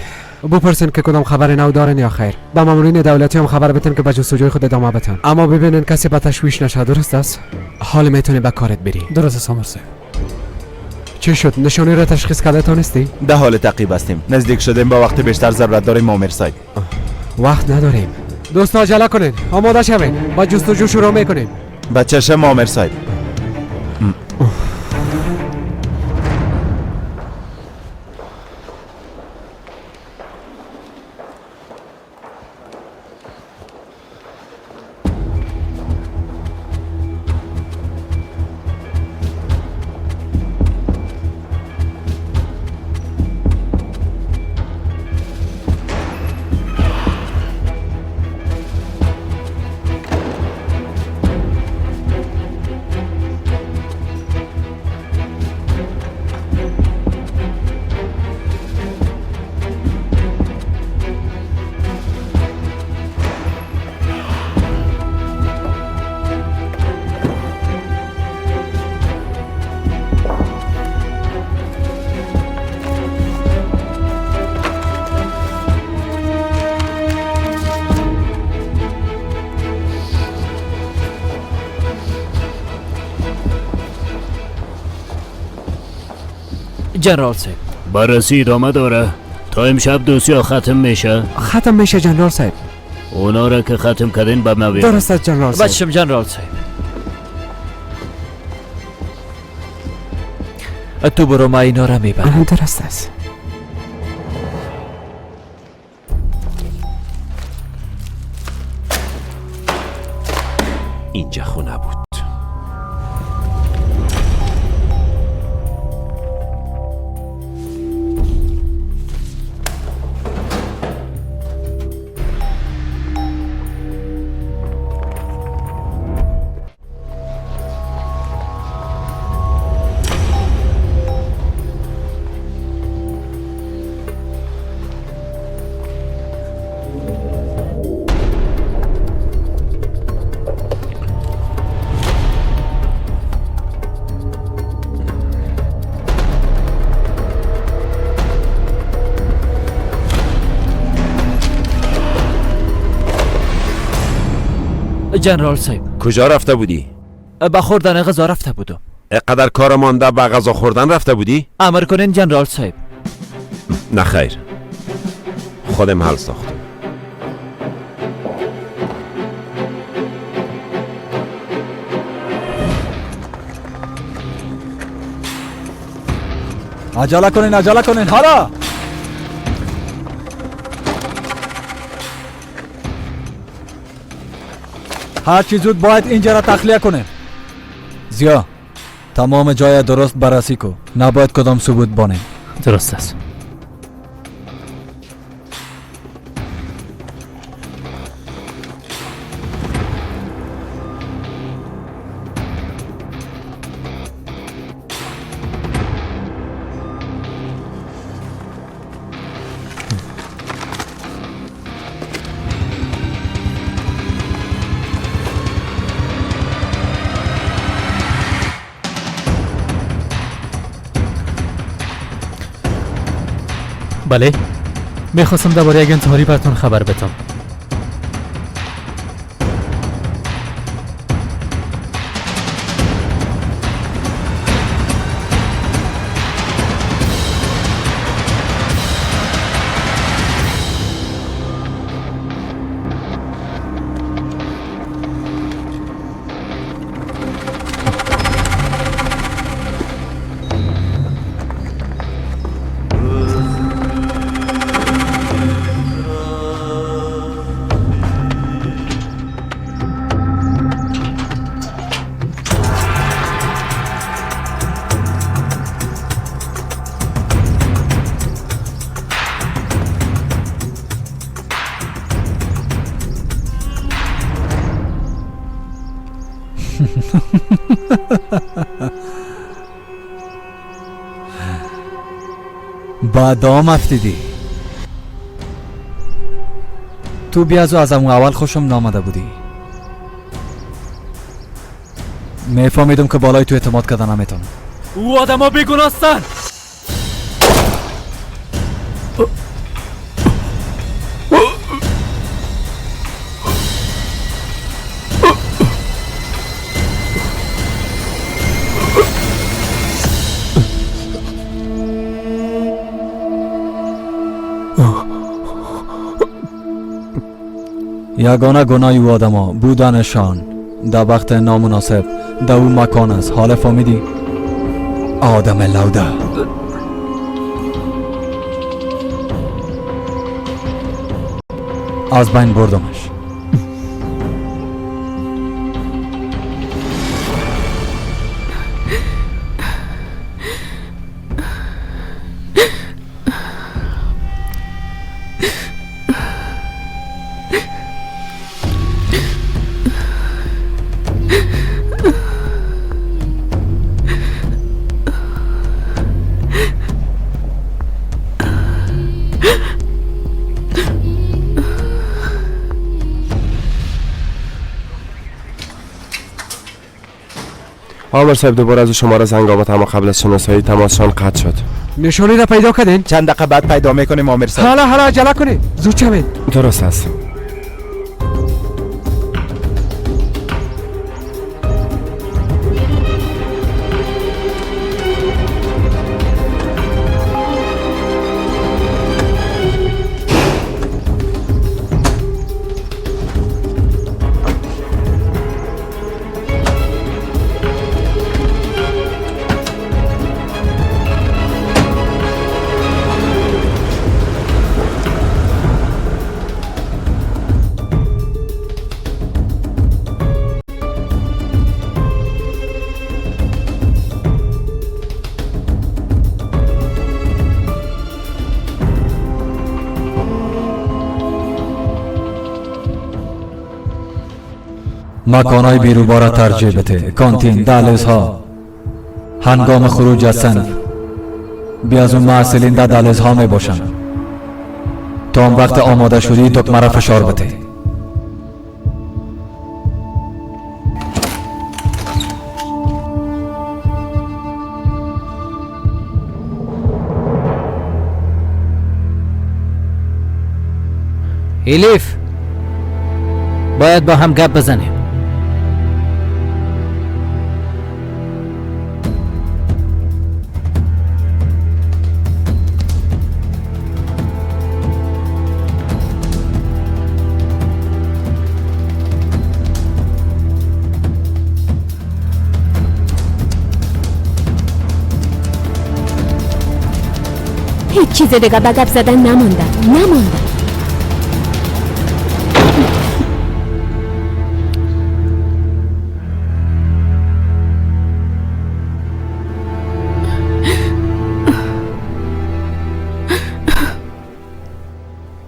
بپرسین که کدام خبر نو دارن یا خیر. با مامورین دولتی هم خبر بتن که به جستجوی خود ادامه بتن، اما ببینن کسی به تشویش نشه. درست است؟ حال میتونی به کارت بری. درست است آمر صاحب. چه شد؟ نشانه را تشخیص کرده تانستی؟ در حال تعقیب هستیم، نزدیک شدیم، با وقت بیشتر ضرورت داریم آمر صاحب. وقت نداریم دوستا، عجله کنین، آماده شوین، با جستجو شروع میکنیم. به چشم آمر صاحب. جنرال صاحب، بررسی ادامه داره تا امشب دوسیه ختم میشه. ختم میشه جنرال صاحب. اونا را که ختم کردین به ما بیارین. درست است جنرال صاحب. بچم جنرال صاحب، تو برو، ما اینا را میبرم. درست است. اینجا خونه بود. جنرال صاحب، کجا رفته بودی؟ به خوردن غذا رفته بودم. اقدر کار مانده به غذا خوردن رفته بودی؟ امر کنین جنرال صاحب. نه خیر، خودم حل ساختم. عجله کنین، عجله کنین، حالا هر چی زود باید اینجا را تخلیه کنیم. زیا، تمام جای درست بررسی کو، نباید کدام ثبوت بانیم. درست است. بله، میخواستم درباره یک انتحاری براتون خبر بدم. با دام افتیدی. تو بیازو از امو اول خوشم نامده بودی. میفهمیدم که بالای تو اعتماد کردن نمیتونم. او آدم ها بیگناستن. یگانه گناه او آدما بودنشان در وقت نامناسب در او مکان است. حالا فهمیدی؟ آدم لوده. از بین بردمش. آمر صاحب دوباره از شماره زنگ آمد، اما قبل از شناسایی تماسشان قطع شد. نشانی را پیدا کردین؟ چند دقیقه بعد پیدا میکنیم آمر صاحب. حالا عجله کنید، زود شوید. درست است. مکانهای بیروبار را ترجیح بده. کانتین، دهلیزها. هنگام خروج از صنف بی از اون محصلین در دهلیزها می باشند. تا آن وقت آماده شدی دکمه را فشار بده. الیف، باید با هم گپ بزنیم. هیچ چیز دیگه به گپ زدن نمانده.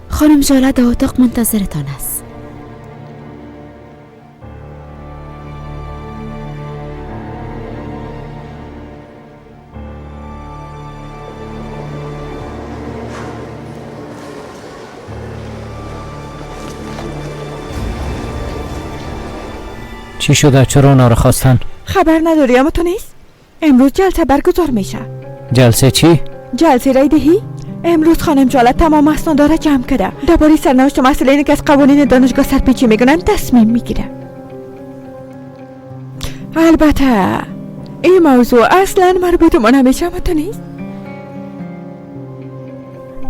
خانم ژاله در اتاق منتظرتان است. چی شده؟ چرا اونا رو خواستن؟ خبر نداری اما تو نیست؟ امروز جلسه برگزار میشه. جلسه چی؟ جلسه رای دهی؟ امروز خانم جاله تمام اسناد را جمع کرده، درباره سرنوشت مسئله‌ای که از قوانین دانشگاه سرپیچی میکنن تصمیم میگیره. البته این موضوع اصلا مربوط ما نمیشه اما تو نیست.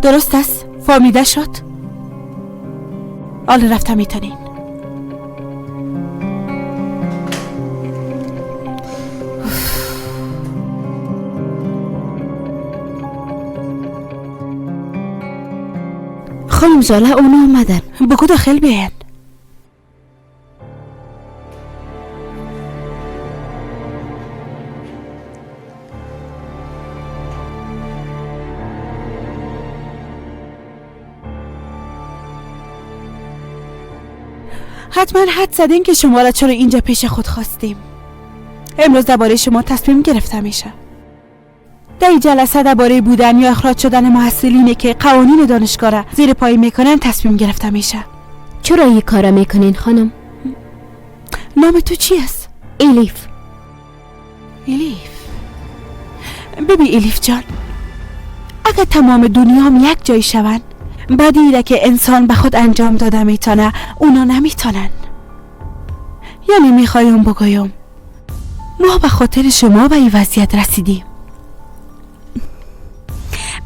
درست است، فهمیده شد. حالا رفته میتونین. خانم ژاله اونا آمدن. بگو داخل بیاین. حتما حد زدین که شما را چرا اینجا پیش خود خواستیم. امروز درباره شما تصمیم گرفته میشه. در این جلسه درباره بودن یا اخراج شدن محصلینی که قوانین دانشگاه را زیر پای میکنن تصمیم گرفته میشه. چرا این کارا میکنین خانم؟ نام تو چی است؟ الیف. الیف. ببین الیف جان، اگر تمام دنیا هم یک جای شون، بدی را که انسان به خود انجام داده میتونه اونا نمیتونن. یعنی میخوایم بگویم ما به خاطر شما به این وضعیت رسیدیم.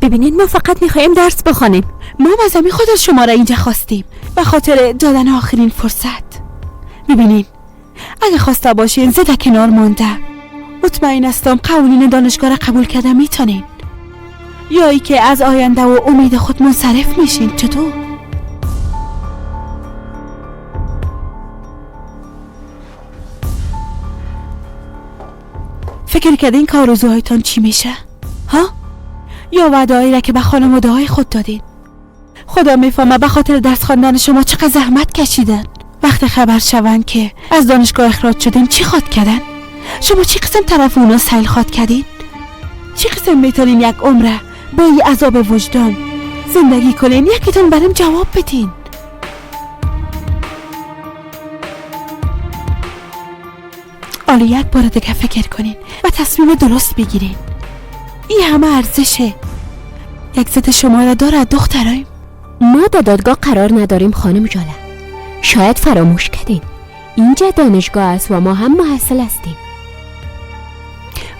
ببینین ما فقط میخوایم درس بخوانیم. ما از همین خود شما را اینجا خواستیم به خاطر دادن آخرین فرصت. ببینین اگه خواسته باشین زده کنار مانده، مطمئن هستم قوانین دانشگاه را قبول کرده میتونین، یا ای که از آینده و امید خود منصرف میشین. چطور؟ فکر کردین که آرزوهایتان چی میشه؟ ها؟ یا وعده‌هایی را که به خانواده های خود دادین؟ خدا میفهمه به خاطر درس خواندن شما چقدر زحمت کشیدن. وقت خبر شوند که از دانشگاه اخراج شدین چی خواد کردن؟ شما چی قسم طرف اونا سیل خواد کردین؟ چی قسم میتونین یک عمره با یه عذاب وجدان زندگی کنین؟ یکیتون برام جواب بدین. حالا یک بار دیگه فکر کنین و تصمیم درست بگیرین. این همه ارزشه یک زد شما را داره دخترایم. ما در دادگاه قرار نداریم خانم جاله. شاید فراموش کردین اینجا دانشگاه است و ما هم محصل هستیم.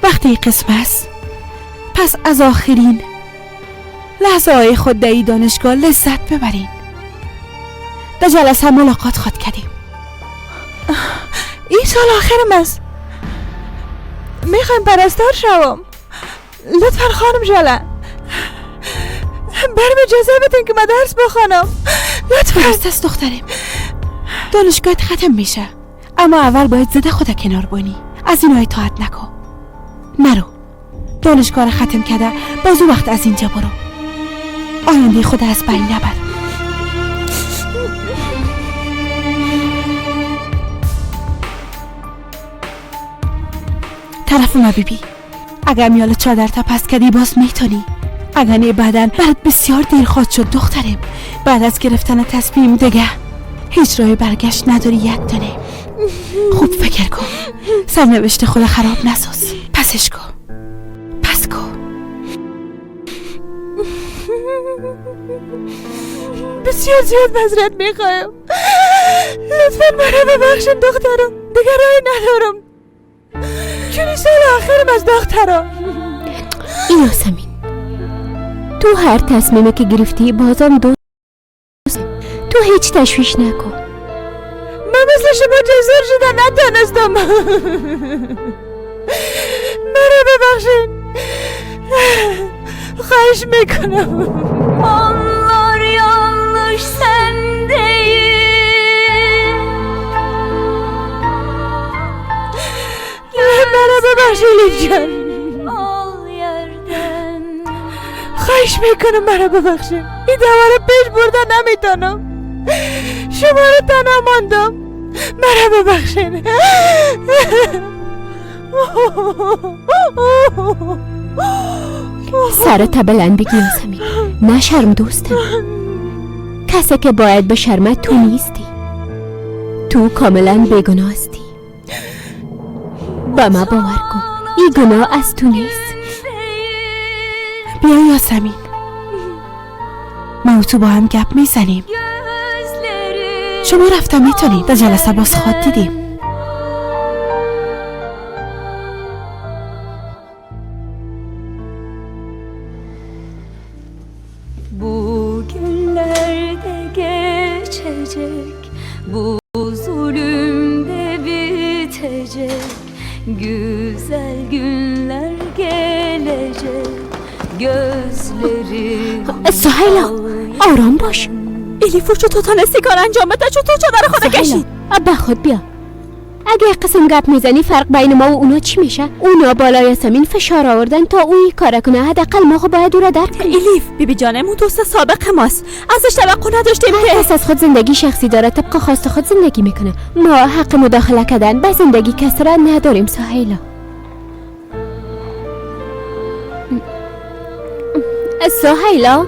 وقتی قسم است پس از آخرین لحظه های خود در دانشگاه لذت ببرین. در جلسه ملاقات خواد کردیم. این سال آخرم است، میخوایم پرستار شوم. لطفا خانم جاله برم اجازه بدین که من درس بخوانم. لطفا. درست است دخترم، دانشگاهت ختم میشه، اما اول باید زده خود کنار بانی. از اینها اطاعت نکن، نرو. دانشگاه را ختم کرده باز اون وقت از اینجا برو. آینده خود از بین نبر. طرف ما بیبی، اگر میال چادر تا پس کردی باز میتونی، اگر نه بعدن برات بسیار دیر خواهد شد دخترم. بعد از گرفتن تصمیم دیگه هیچ راه برگشت نداری. یک دانه خوب فکر کن، سرنوشت خود خراب نساز. پسش کن، پس کن. بسیار زیاد معذرت میخوایم، لطفا مرا ببخشین دخترم، دیگه راهی ندارم چون سال آخرم از دخترم. یاسمین تو هر تصمیمی که گرفتی بازم دوست، تو هیچ تشویش نکن. من مثل شما جزر شده نتانستم. مرا ببخشین، خواهش میکنم. Onlar yanlış sen değil. مرا ببخشین جان، خواهش میکنم مرا ببخشین. این دواره پیش برده نمیتونم، شما رو تنها ماندم، مرا ببخشین. سرت بلند بگی یاسمین، نه شرم دوستم. کسی که باید به شرمت تو نیستی، تو کاملا بیگناه هستی. با ما باور کن این گناه از تو نیست. بیا یاسمین، ما و تو با هم گپ میزنیم. شما رفتم میتونید در جلسه باز خواد دیدیم. سهیلا آرام باش. الیفو چطور تانستی کار انجام بده؟ چطور چادر خود کشید؟ به خود بیا. اگه قسم گپ میزنی فرق بین ما و اونا چی میشه؟ اونا بالای یاسمین فشار آوردن تا او این کار کنه. حداقل ما خب باید او را درک کنیم. الیف بیبی جانم اون دوست سابق ماست، ازش توقع نداشتیم که کس از خود زندگی شخصی داره، طبق خواست خود زندگی میکنه. ما حق مداخله کردن به زندگی کس را نداریم سهیلا. سهیلا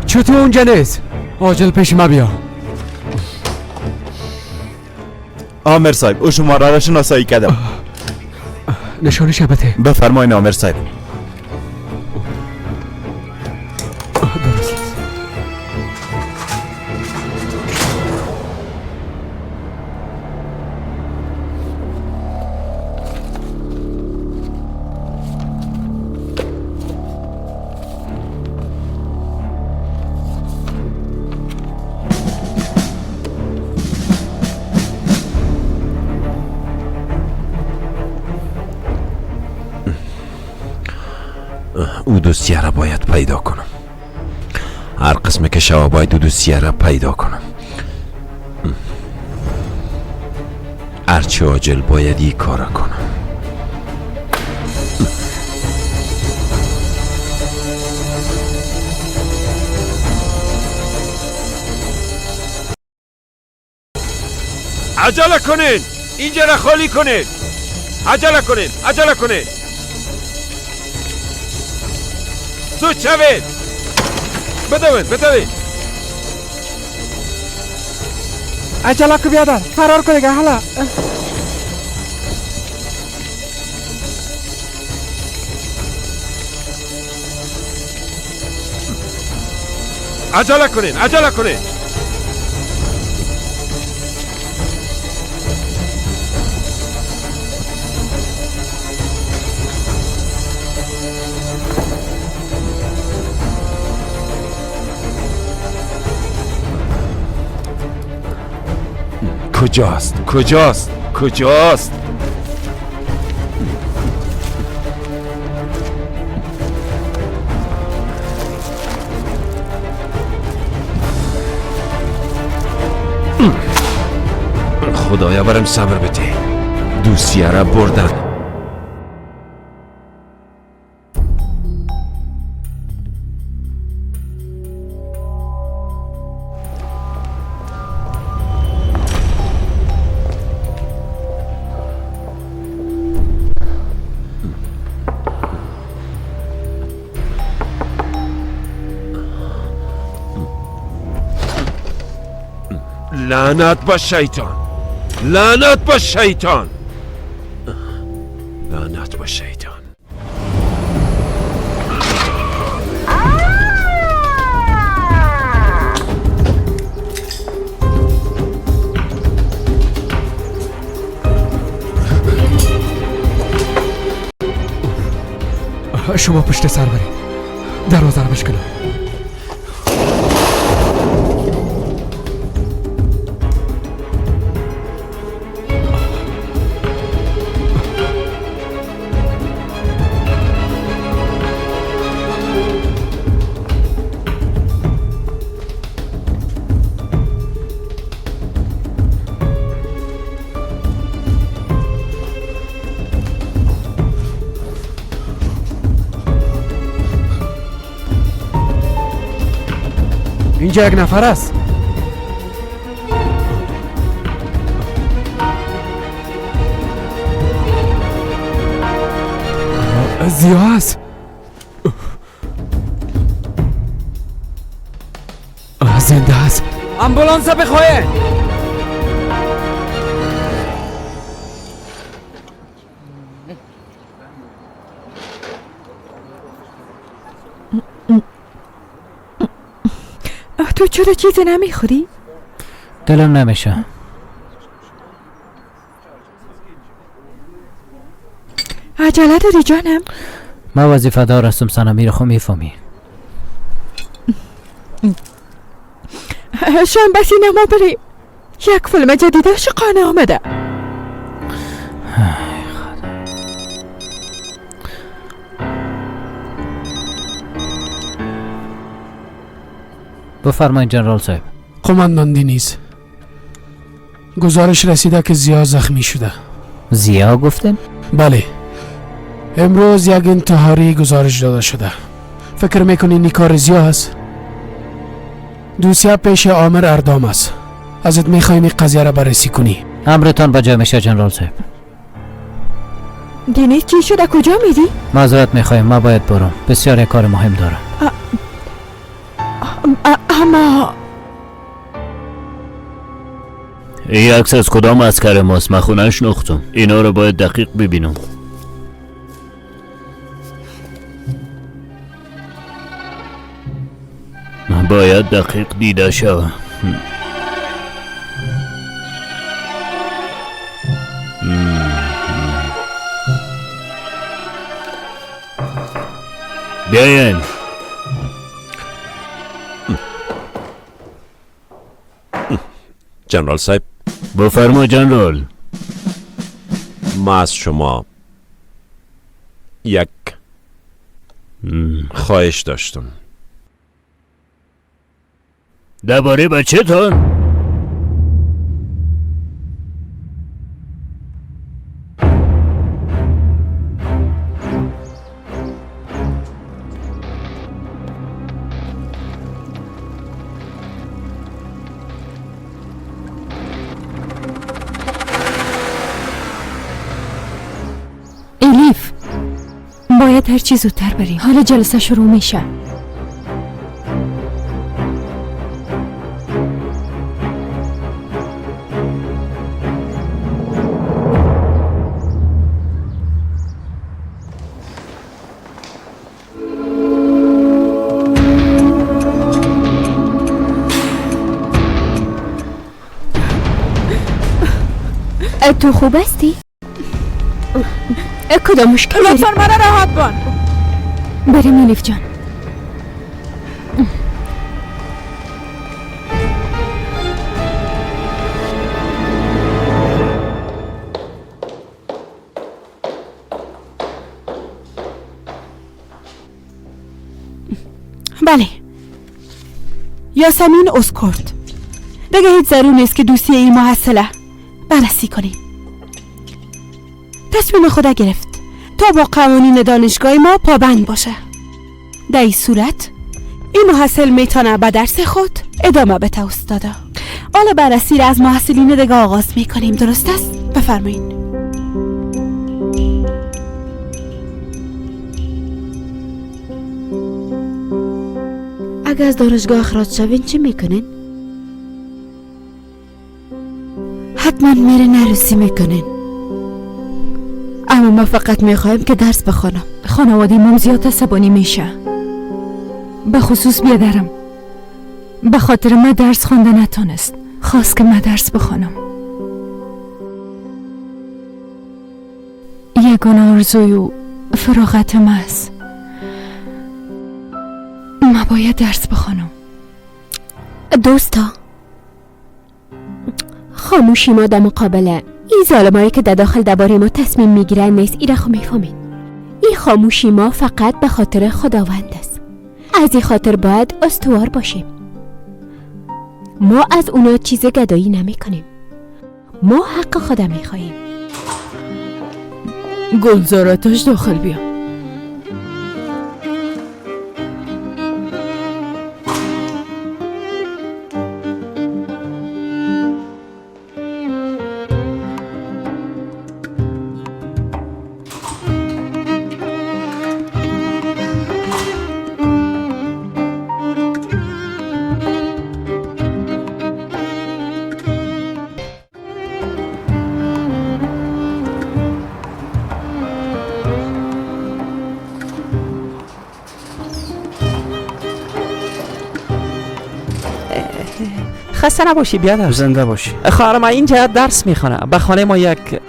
چطور اونجا نیست؟ عاجل پیش ما بیا. آمر صاحب، او شما را شناسایی کردم. نشانش بده. بفرمایید آمر صاحب. درست است. او دوسیه را باید پیدا کنم. هر قسم که شوا باید او دوسیه را پیدا کنم. هرچه عاجل باید این کار را کنم. عجله کنین، اینجا را خالی کنین. عجله کنین، عجله کنین. زود شوید، بدوید بدوید. عجله کو بیادر، فرار کو دیگه. حالا عجله کنین، عجله کنین. کجاست؟ کجاست؟ کجاست؟ خدایا برم صبر بده. دوسیه را بردن. لعنت به شیطان، لعنت به شیطان، لعنت به شیطان. شما پشت سر برید، دروازه رو بشکنم. اینجا یک نفر است. زیاد است. زنده است. آمبولانس بخواهید. تو چرا چیزی نمیخوری؟ دلم نمیشه. عجله داری جانم؟ من وظیفه دار هستم سنمی رو خو میفهمی. شنبه سینما بریم. یک فیلم جدید عاشقانه آمده. بفرمایید جنرال صاحب. قماندان دینیز، گزارش رسیده که زیا زخمی شده. زیا گفتن؟ بله، امروز یک انتحاری گزارش داده شده. فکر میکنی این کار زیا هست؟ دوسیه پیش آمر اردام است. ازت میخوایم این قضیه را بررسی کنی. امرتان با جای میشه جنرال صاحب. دینیز چی شده؟ کجا میری؟ معذرت میخوایم، ما باید برم، بسیار یک کار مهم دارم. اما این عکس از کدام عسکر ماست؟ من خونه نشناختم. اینا رو باید دقیق ببینم. باید دقیق دیده شوم. بیاین. جنرال صاحب. بفرما جنرال. ما از شما یک خواهش داشتم. درباره بچه تان؟ الیف، باید هر چی زودتر بریم. حالا جلسه شروع میشه. تو خوب هستی؟ کدام مشکل داری؟ لطفا مرا راحت بان. بریم الیف جان. بله، یاسمین اسکورت. دیگه هیچ ضرور نیست که دوسیه این محصله بررسی کنیم. تصمیم خدا گرفت تا با قوانین دانشگاه ما پابند باشه. در این صورت این محصل میتونه به درس خود ادامه بده. استادا حالا بررسی را از محصلین دیگه آغاز میکنیم، درست است؟ بفرمایید. اگه از دانشگاه اخراج شوین چی میکنین؟ حتما میره عروسی میکنین. اما ما فقط میخوایم که درس بخوانم. خانواده مام زیاد عصبانی میشه، به خصوص بیادرم. به خاطر ما درس خوانده نتانست، خواست که ما درس بخوانم. یگانه آرزوی و فراغت ما است. ما باید درس بخوانم. دوستا، خاموشی ما در مقابله این ظالمایی که در داخل درباره ما تصمیم میگیرن نیست. ایره خو میفهمین. این خاموشی ما فقط به خاطر خداوند است. از این خاطر باید استوار باشیم. ما از اونا چیز گدایی نمی کنیم. ما حق خدا میخواهیم. گلزاراتش داخل بیا. خسته نباشی بیادر. زنده باشی. خواهر ما اینجا درس میخوانه. به خانه ما یک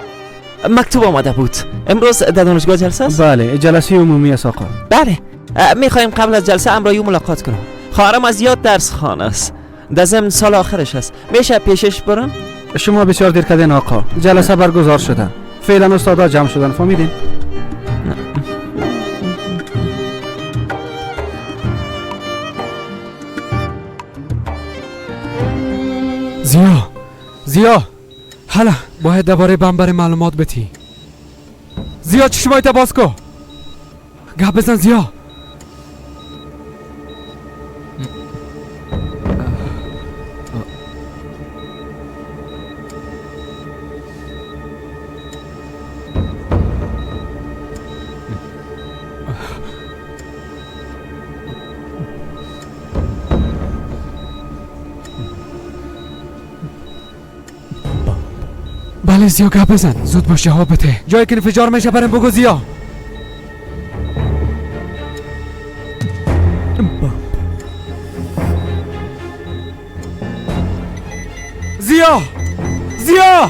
مکتوب آمده بود. امروز در دانشگاه جلسه است؟ بله، جلسه عمومی است آقا. بله، میخوایم قبل از جلسه امرای او ملاقات کنم. خواهرم از یاد درس خوان است، در ضمن سال آخرش است. میشه پیشش برم؟ شما بسیار دیر کردین آقا، جلسه برگزار شده. فعلا استادا جمع شدن، فهمیدین؟ زیا، زیا، حالا باید درباره بمبر معلومات بتی. زیا چشمایت باز کو، گپ بزن زیا. بله زیا گپ بزن، زود باش جواب بده. جایی که انفجار میشه برم بگو زیا. زیا، زیا،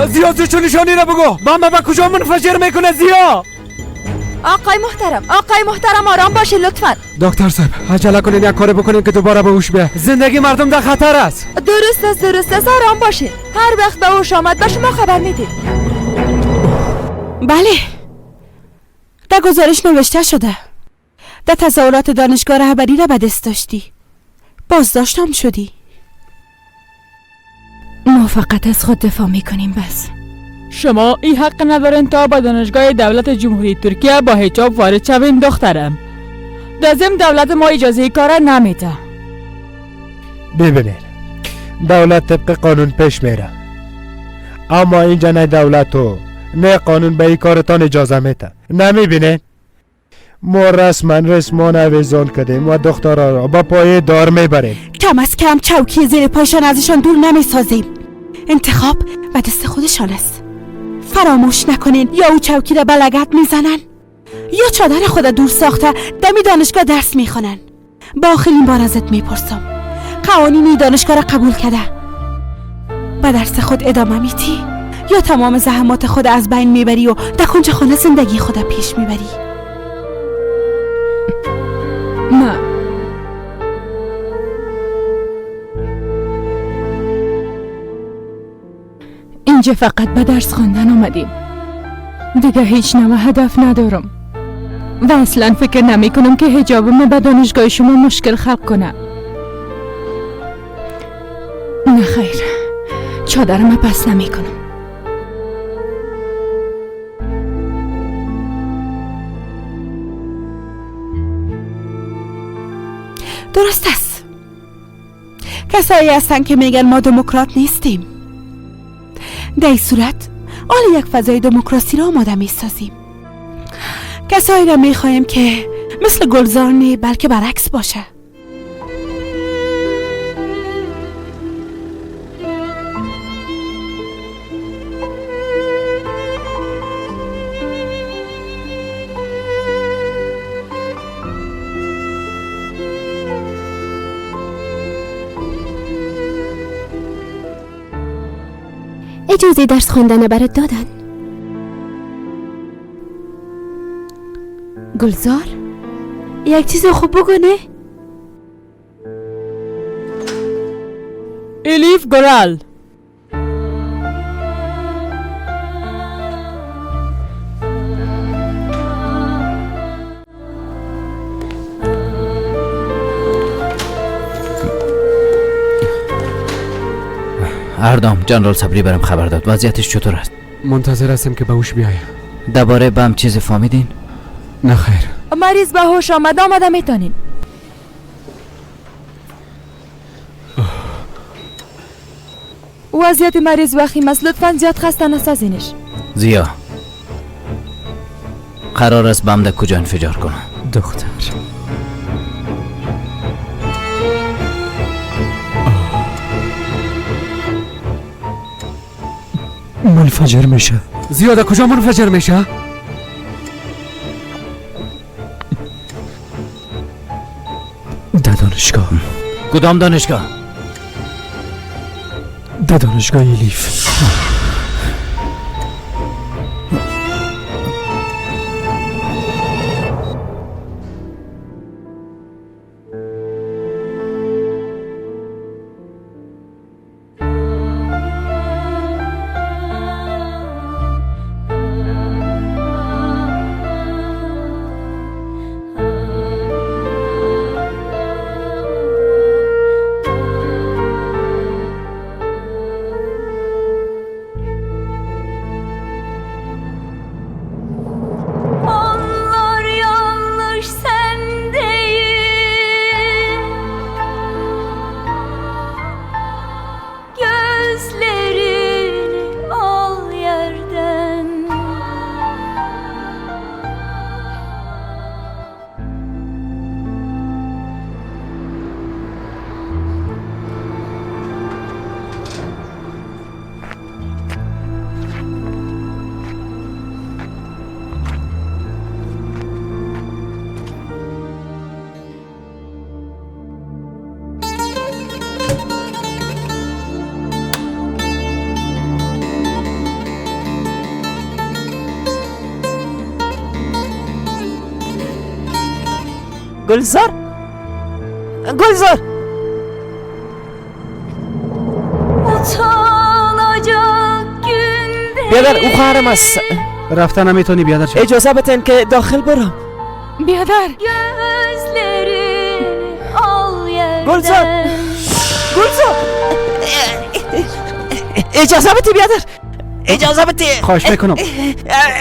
زیا، تو چون نشانی را بگو. بمب به کجا منفجر میکنه زیا؟ آقای محترم، آقای محترم آرام باشید لطفا. دکتر صاحب عجله کنید، یک کاری بکنید که دوباره به هوش بیاد. زندگی مردم در خطر است. درست است، درست است، آرام باشید. هر وقت به هوش آمد به شما خبر میدیم. بله، در گزارش نوشته شده در تظاهرات دانشگاه رهبری را به دست داشتی، بازداشتم شدی. ما فقط از خود دفاع میکنیم بس. شما این حق ندارین تا به دانشگاه دولت جمهوری ترکیه با حجاب وارد شوین دخترم. در ضمن دولت ما اجازه کار نمیده. ببینید، دولت طبق قانون پیش میره، اما اینجا نه دولت و نه قانون به این کارتان اجازه میده. نمیبینید ما رسما رسمان آویزان کردیم و دخترها را با پای دار میبریم. کم از کم چوکی زیر پایشان ازشان دور نمیسازیم. انتخاب به دست خودشان است. فراموش نکنین یا او چوکی را به لگد میزنن یا چادر خود دور ساخته دمی دانشگاه درس میخوانن. با آخرین بار ازت میپرسم، قوانین دانشگاه را قبول کرده به درس خود ادامه میتی یا تمام زحمات خود از بین میبری و در کنج خانه زندگی خود پیش میبری؟ نه، اینجا فقط به درس خواندن آمدیم، دیگه هیچ نوع هدف ندارم و اصلا فکر نمی کنم که حجاب ما به دانشگاه شما مشکل خلق کنه. نه خیر، چادرم پس نمی کنم. درست است. کسایی هستن که میگن ما دموکرات نیستیم. در این صورت حالا یک فضای دموکراسی را آماده میسازیم. کسایی را میخواهیم که مثل گلزار نی بلکه برعکس باشه. اجازه درس خواندن برات دادن. گلزار یک چیز خوب بگو. نه الیف گرال. اردام جنرال صبری برم خبر داد. وضعیتش چطور است؟ منتظر هستیم که به هوش بیاید. درباره بم چیزی فهمیدین؟ نه خیر. مریض به هوش آمده میتونین. وضعیت مریض وخیم است، لطفاً زیاد خسته نسازینش. زیا قرار است بم در کجا انفجار کنه؟ دختر منفجر میشه. زیاده کجا منفجر میشه؟ در دانشگاه. کدام دانشگاه؟ در دانشگاه الیف. گلزار، گلزار. بیادر او خواهرم است. رفتن نمیتونی بیادر. اجازه بتین که داخل برم. بیادر. گلزار، گلزار، اجازه بده بیادر، اجازه بده. خواهش میکنم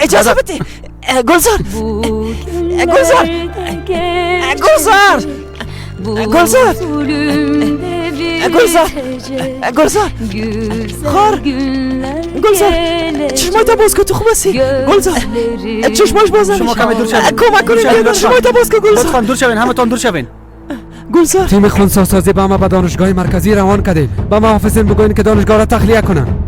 اجازه بده. گلزار، گلزار، گلزار، گلزار، گلزار، گلزار، خار، گلزار، چشمایت باز کن، تو خوب هستی؟ گلزار، چشماش باز نمیشه. شما کمی دور شوین. کمک کنید، چشمایت باز کن گلزار. لطفاً دور شوین، همتان دور شوین. گلزار، تیم خنثی‌سازی به ما به دانشگاه مرکزی روان کردیم. به محافظین بگوین که دانشگاه را تخلیه کنند.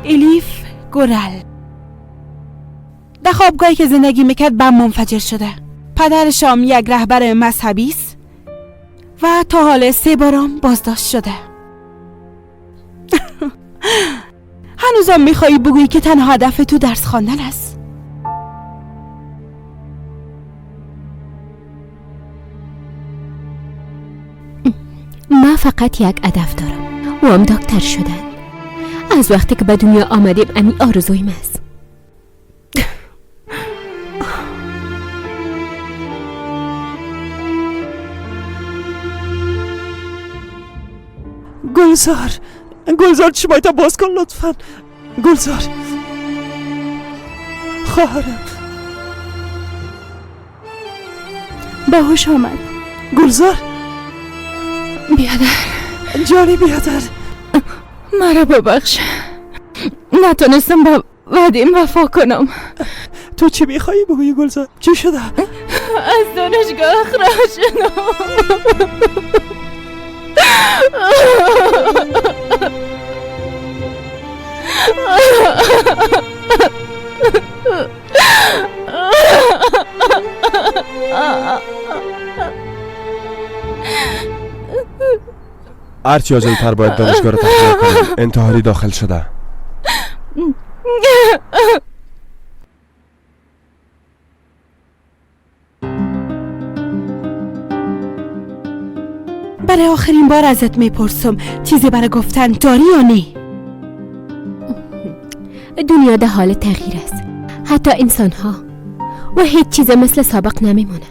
الیف گورل در خوابگاهی که زندگی میکرد بم منفجر شده. پدرش هم یک رهبر مذهبی است و تا حال 3 بارم بازداشت شده. هنوزم میخوایی بگویی که تنها هدف تو درس خواندن است؟ من فقط یک هدف دارم و هم دکتر شدن. از وقتی که به دنیا آمدیم امی آرزویم است. گلزار، گلزار، چشمایت باز کن لطفا. گلزار، خواهرم. به هوش آمد. گلزار، بیادر. جانی بیادر، مرا ببخش، نتونستم به وعدیم وفا کنم. تو چی میخوایی بگویی گلزار؟ چی شده؟ از دانشگاه اخراج شدم. هرچی عاجل‌تر باید دانشگاه را تخلیه کنیم. انتحاری داخل شده. برای آخرین بار ازت میپرسم، چیزی برای گفتن داری یا نه؟ دنیا در حال تغییر است، حتی انسان ها، و هیچ چیز مثل سابق نمیمونه.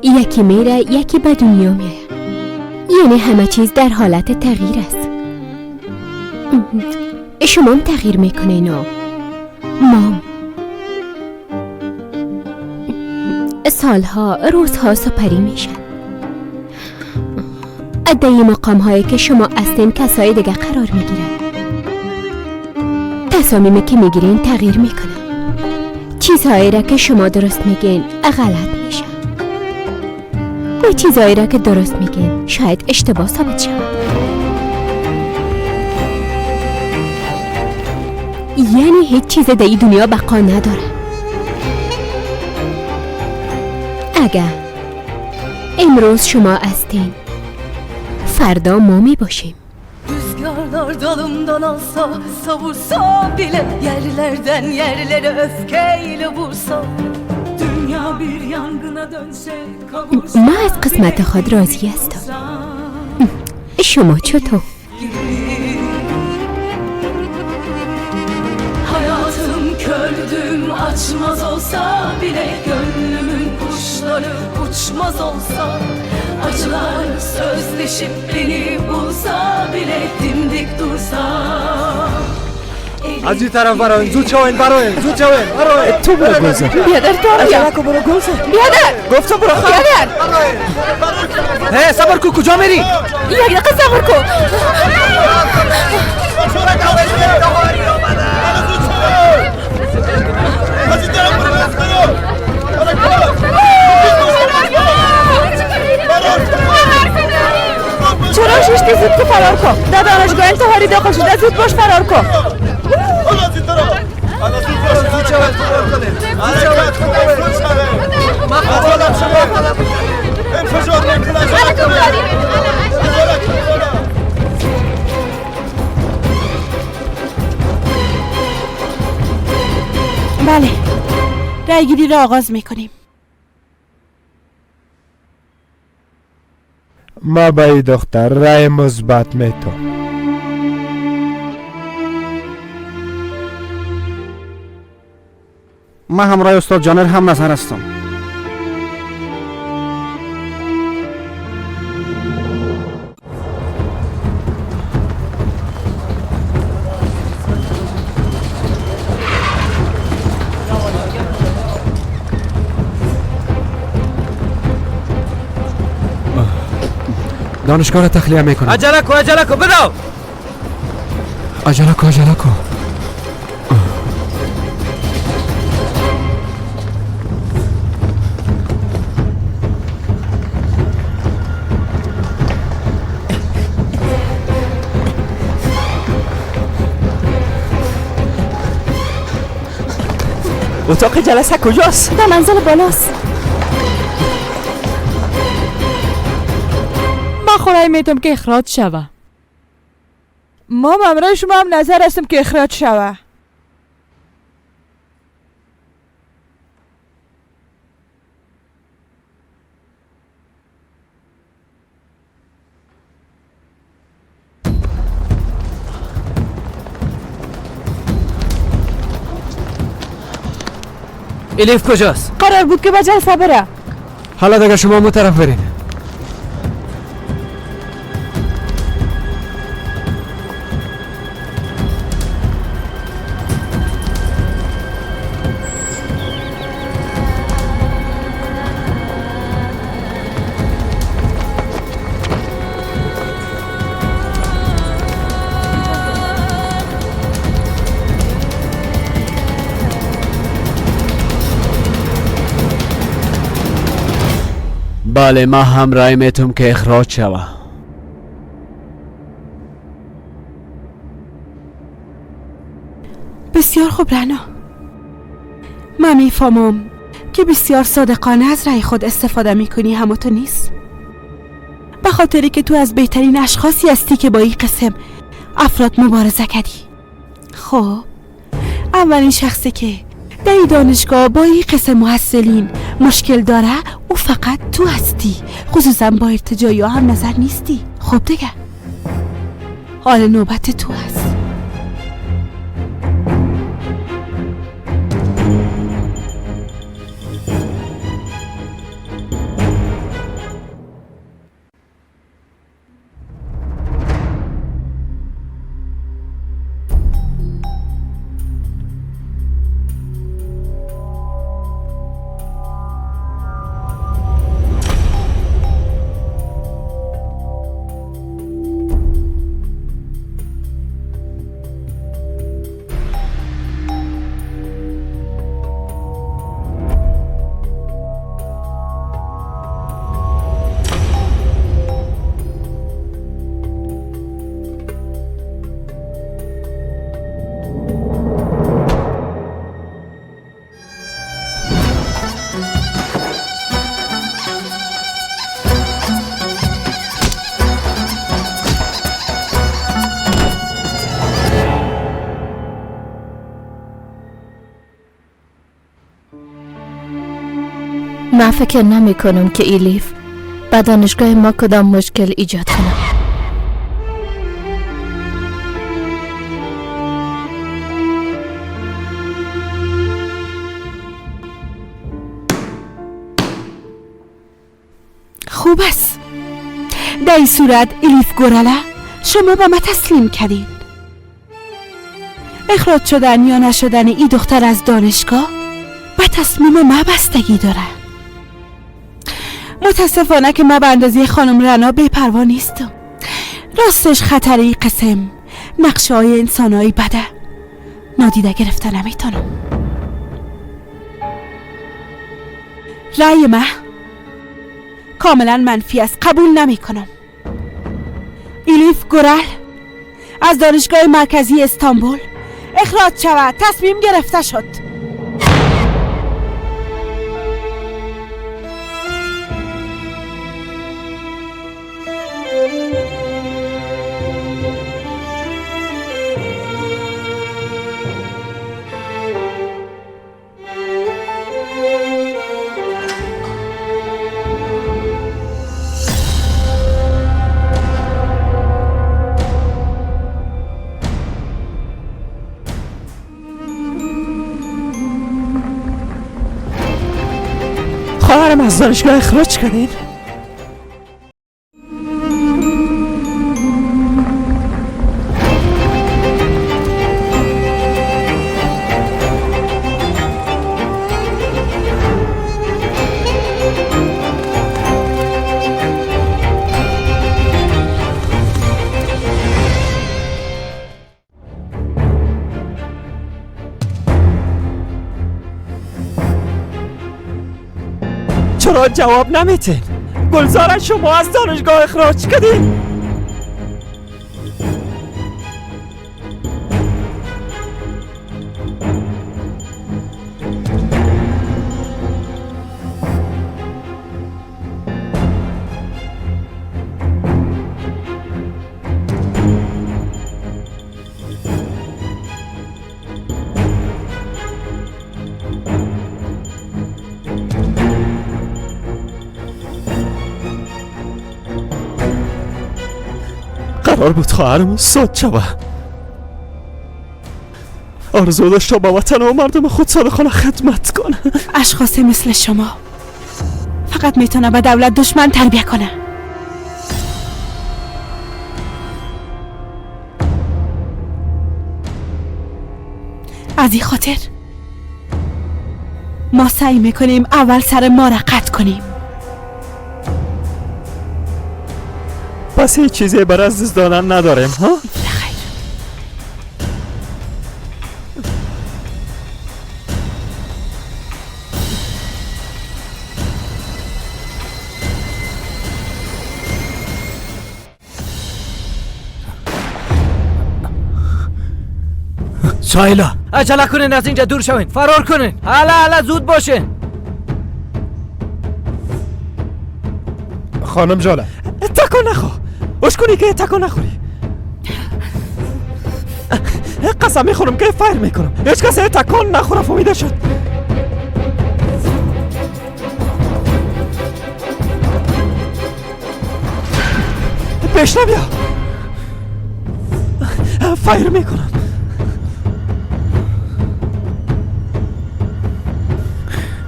یکی میره، یکی به دنیا میاد. یعنی همه چیز در حالت تغییر است. شما هم تغییر میکنین و مام. سالها، روزها سپری میشن. عده‌ی مقام هایی که شما هستین کسای دیگه قرار میگیرن. تصامیمی که میگیرین تغییر میکنن. چیزهایی را که شما درست میگین غلط میشه و چیزهایی را که درست میگین شاید اشتباه ثابت شود. یعنی هیچ چیز در این دنیا بقا نداره. اگر امروز شما هستین، فردا ما می باشیم. Rüzgarlar dalımdan alsa, savursa bile yerlerden yerlere öfkeyle vursa, dünya bir yangına dönse, kavursa. ما از قسمت خود راضی هستم. شما چطور؟ Hayatım kördüm açmaz olsa bile gönlümün kuşları uçmaz olsa, acılar sözleşip beni bulsa bile dimdik dursa. از این طرف براین، زود شوین براین، زود شوین براین. تو برو گلزار. بیادر تو بیا. برو گلزار. بیادر. گفتم برو خواهر. بیادر. هی صبر کو، کجا میری؟ یک دقیقه صبر کو. چرا ششتی؟ زود که فرار کن. در دانشگاه انتحاری داخل شده، زود باش فرار کن. انفجار میکنه. رأیگیری را آغاز میکنیم. ما به این دختر رأی مثبت میتم. من همراه استاد جانر هم نظر هستم. دانشگاه را تخلیه میکنم. عجله کو، عجله کو، بدو. عجله کو، عجله کو. اتاق جلسه کجاست؟ در منزل بالاست. ما خورای میتم که اخراج شوه. ما همراه شما هم نظر هستم که اخراج شوه. الیف کجاست؟ قرار بود که به جلسه بره. حالا دیگه شما مو طرف برین. بله، ما هم رای میتم که اخراج شوه. بسیار خوب رعنا، من میفهمم که بسیار صادقانه از رای خود استفاده میکنی، اما تو نیست، به خاطری که تو از بهترین اشخاصی هستی که با این قسم افراد مبارزه کردی. خب اولین شخصی که در این دانشگاه با این قسم محصلین مشکل داره او فقط تو هستی، خصوصا با ارتجاعی ها هم نظر نیستی. خب دیگه حال نوبت تو هست. من فکر نمی کنم که ایلیف به دانشگاه ما کدام مشکل ایجاد کنه. خوب است. در این صورت الیف گورله شما به ما تسلیم کردین. اخراج شدن یا نشدن این دختر از دانشگاه به تصمیم ما بستگی داره. متاسفانه که من به اندازه خانم رنا بی‌پروا نیستم. راستش خطر این قسم نقشه های انسان های بده نادیده گرفته نمیتونم. رأی من کاملا منفی است، قبول نمی کنم. الیف گورل از دانشگاه مرکزی استانبول اخراج شود. تصمیم گرفته شد. خواهرم از دانشگاه اخراج کردین؟ چرا جواب نمیتین؟ گلزار شما از دانشگاه اخراج کردین؟ قرار بود خواهرم استاد شوه. آرزو داشت تا به وطن و مردم خود صادقانه خدمت کنه. اشخاص مثل شما فقط میتونه به دولت دشمن تربیه کنه. از این خاطر ما سعی میکنیم اول سر ما را قطع کنیم. پس هیچ چیزی برای از دست دادن نداریم ها؟ خیر. سایلا عجله کنین، از اینجا دور شوین، فرار کنین، حالا حالا زود باشین. خانم جاله تکان نخور، اش کنی که تکان نخوری. قسم میخورم که فیر میکنم، هیچ کسی تکان نخوره. فهمیده شد؟ پیش نبیا، فیر میکنم.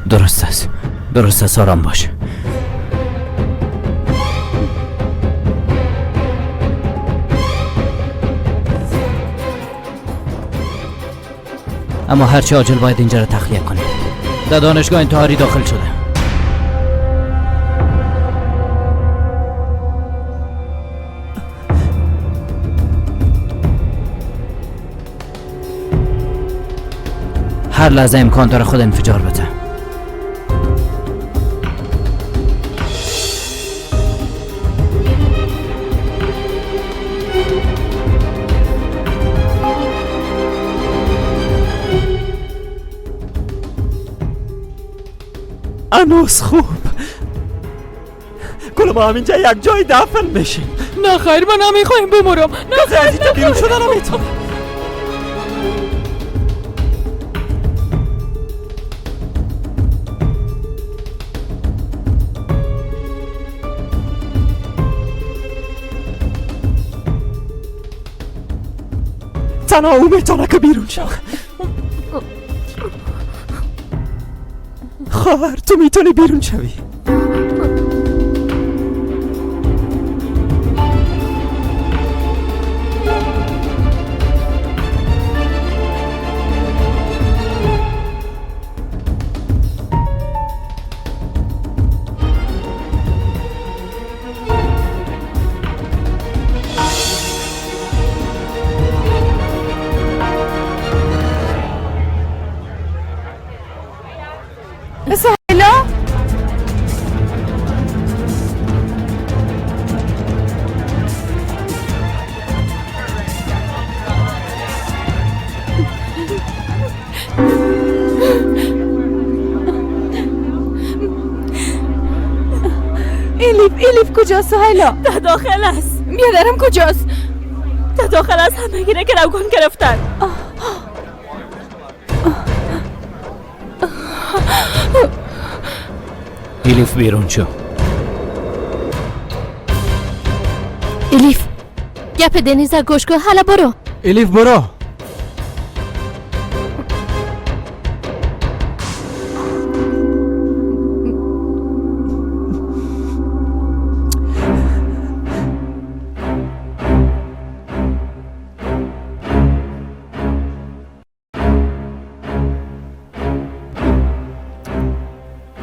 درست است، درست است، آرام باش. اما هرچه عاجل باید اینجا را تخلیه کنیم. در دانشگاه انتحاری داخل شده. هر لحظه امکان داره خود انفجار بده. انوس خوب کل ما همینجا یک جای دفن بشیم. نه خیر، من نمیخوایم بمرم. نه خیر، از اینجا بیرون شدن نمیتونم. تنها او میتونه که بیرون شد. خواهر تو میتونی بیرون شوی. سهیلا؟ الیف، الیف کجاست سهیلا؟ در داخل است. بیادرم کجاست؟ در داخل است، همه گیره گروگان گرفتن. الیف بیرون شو. الیف گپ دنیزا گوش کن، حالا برو. الیف برو.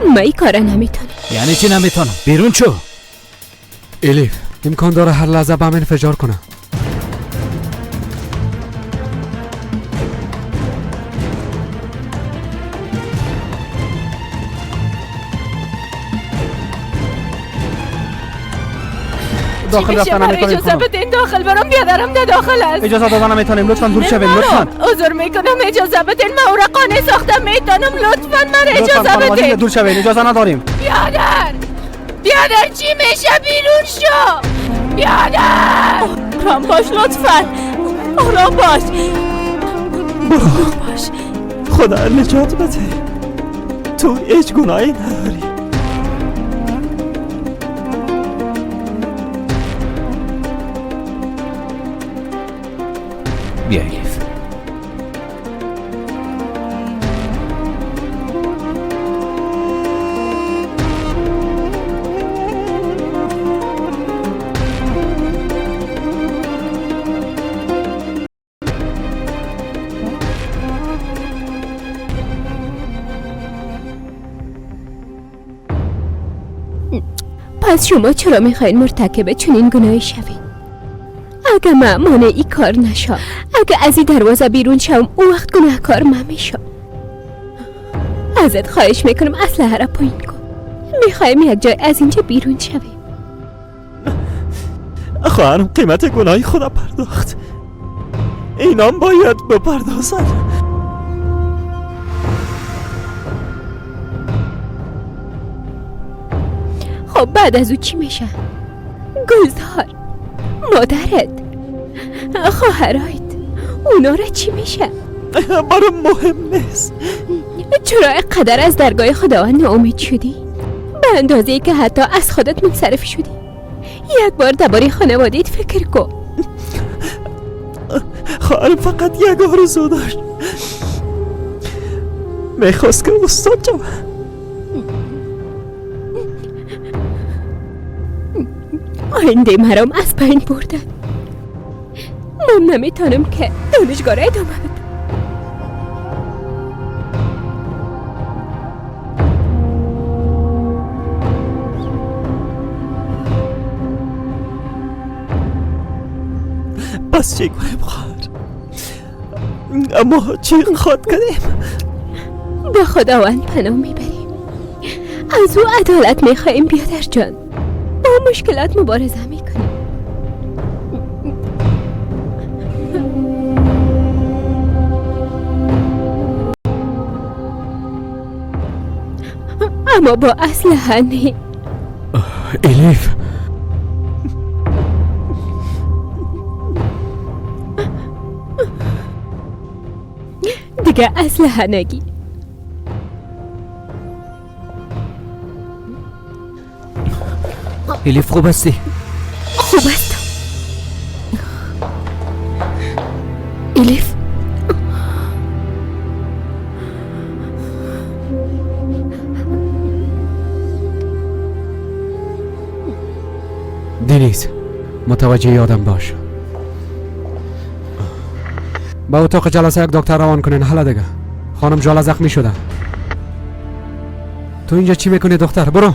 من این کار نمیتونم. یعنی چی نمیتونم؟ بیرون شو. الیف امکان داره هر لحظه به من انفجار کنه. داخل رفتن نمیتونیم. اجازه بدین داخل برم، بیادرم در داخل است. اجازه دادن نمیتونیم، لطفا دور شوین. لطفا عذر میکنم، اجازه بدین من او را قانع ساختم میتونم. لطفا من اجازه بدین. دور شوین، اجازه نداریم. بیادر بیادر چی میشه؟ بیرون شو بیادر. آرام باش لطفا، آرام باش. برو خدا نجات بده، تو هیچ گناهی نداری. بیا الیف. پس شما چرا میخواین مرتکب چنین گناهی شوین؟ اگه من مانع ای کار نشم، اگه از این دروازه بیرون شم، او وقت گناهکار من میشم. ازت خواهش میکنم اسلحه را پایین کن. میخوایم یک جای از اینجا بیرون شویم. خواهرم قیمت گناهی خدا پرداخت، اینام باید بپردازن. خب بعد از او چی میشه؟ گلزار، مادرت، خواهرایت، اونا را چی میشه؟ برام مهم نیست. چرا اینقدر از درگاه خداوند ناامید شدی؟ به اندازه که حتی از خودت منصرف شدی. یک بار درباره خانواده‌ات فکر کن. خواهرم فقط یک آرزو داشت، میخواست که استاد شود. آینده مرام از بین بردن. من نمیتونم که دانشگاه را ادامه بدم. پس چی کنیم خواهر؟ اما چی خواد کنیم؟ به خداوند پناه میبریم، از او عدالت میخواییم. بیادر جان، با مشکلات مبارزه میکنیم. اما با اسلحه نه. الیف دیگه اسلحه نگی. الیف خوب هستی؟ خوب هستم. الیف دنیز متوجه یادم باش. با اتاق جلسه یک دکتر روان کنین. حالا دیگه خانم جاله زخمی شده. تو اینجا چی میکنی دختر؟ برو.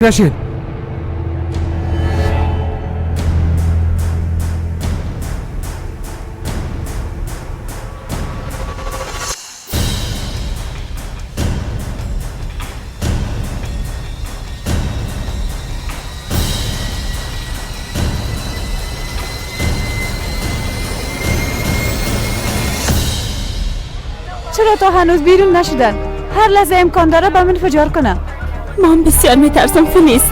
نشین. چرا تا هنوز بیرون نشدن؟ هر لحظه امکان داره به من انفجار کنه. من بسیار میترسم فلیس.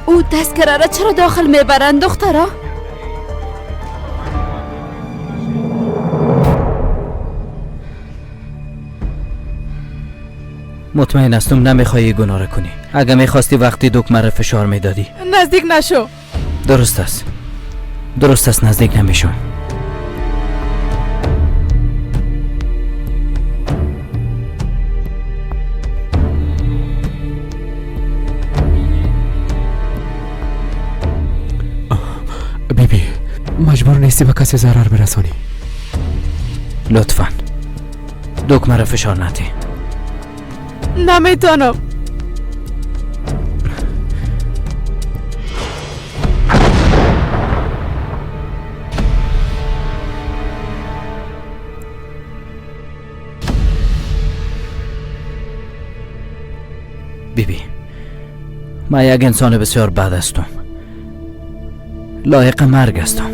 او تذکره را چرا داخل میبرند دخترا؟ مطمئن هستم نمیخوای گناه را کنی. اگه میخواستی وقتی دکمه را فشار میدادی. نزدیک نشو. درست است. درست است، نزدیک نمیشم. بیبی، مجبور نیستی به کسی ضرر برسانی. لطفاً دکمه را فشار نده. نمیتونم. بیبی، من یک انسان بسیار بد هستم، لایق مرگ هستم.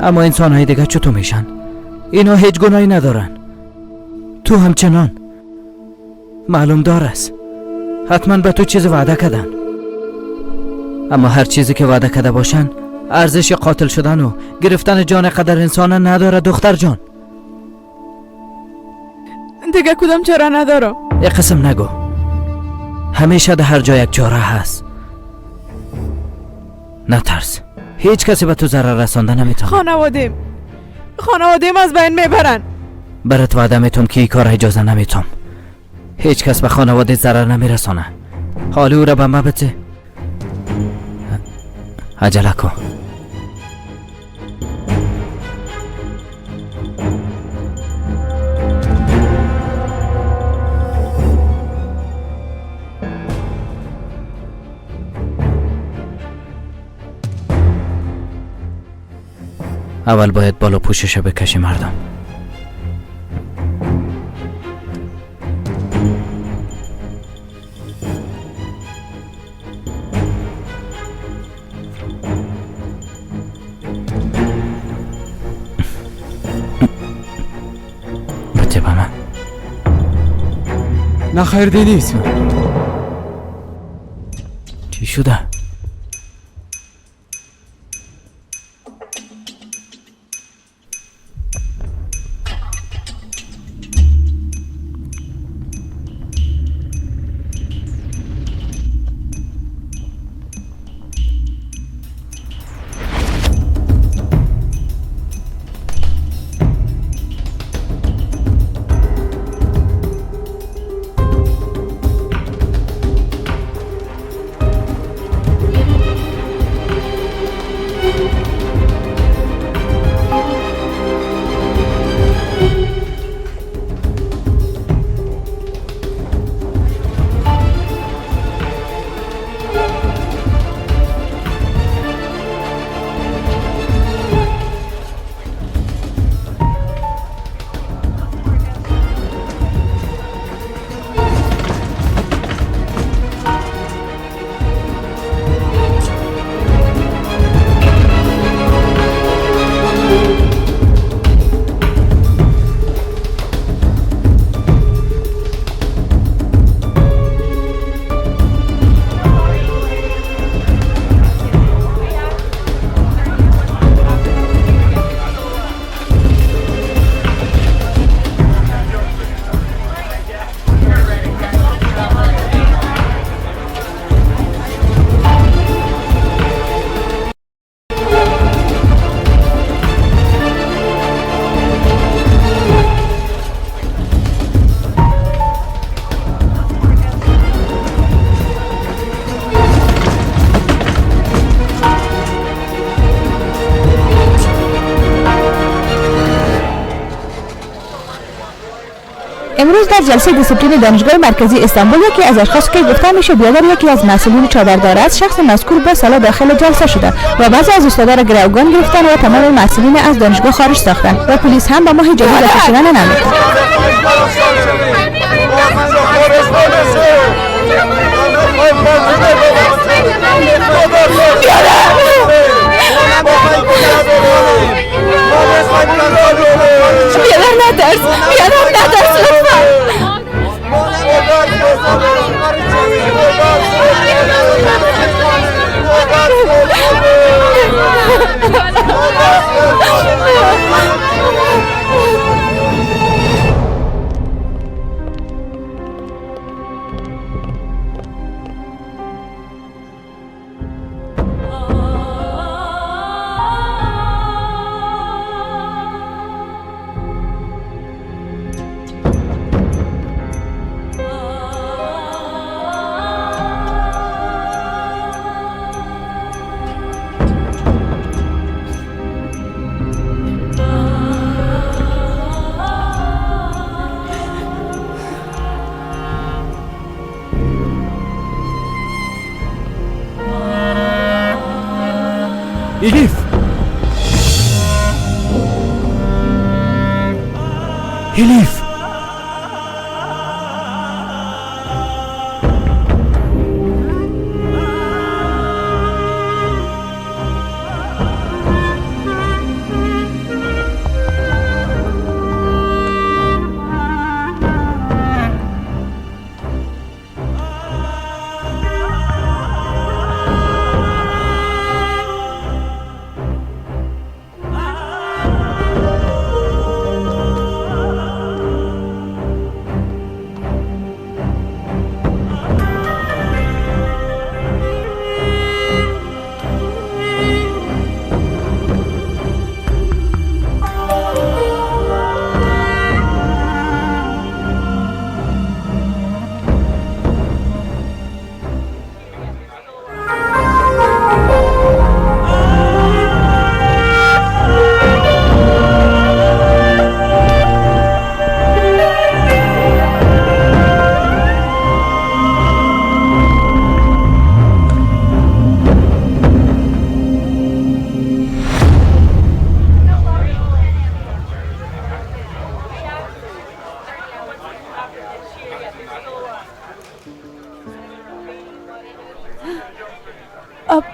اما انسان های دیگه چطور میشن؟ اینا هیچ گناهی ندارن. تو همچنان معلوم دار است حتما به تو چیز وعده کردن، اما هر چیزی که وعده کرده باشن ارزش قاتل شدن و گرفتن جان قدر انسان نداره. دختر جان، دیگه کدام چاره ندارم. یک قسم نگو، همیشه در هر جای یک چاره هست. نترس، هیچ کسی به تو ضرر رسانده نمیتونه. خانوادیم از بین میبرن. برات وعده میتم که این کار اجازه نمیتم. هیچ کس به خانواده ضرر نمیرسانه. حال او را به من بده. عجله کن. اول باید بالا پوشش بکشی مردم. بده به من. نه خیر دنیز. چی شده؟ امروز در جلسه دیسیپلین دانشگاه مرکزی استانبول یکی از اشخاص که گفته میشه بیادر یکی از مسئولین چادردار است، شخص مذکور با سلاح داخل جلسه شده و بعضی از استادا را گروگان گرفتن و تمام مسئولین از دانشگاه خارج ساختن و پلیس هم به ما اجازه داخل شدن نمیده. بیادر نترس، بیادر نترس لطفا. الیف، الیف،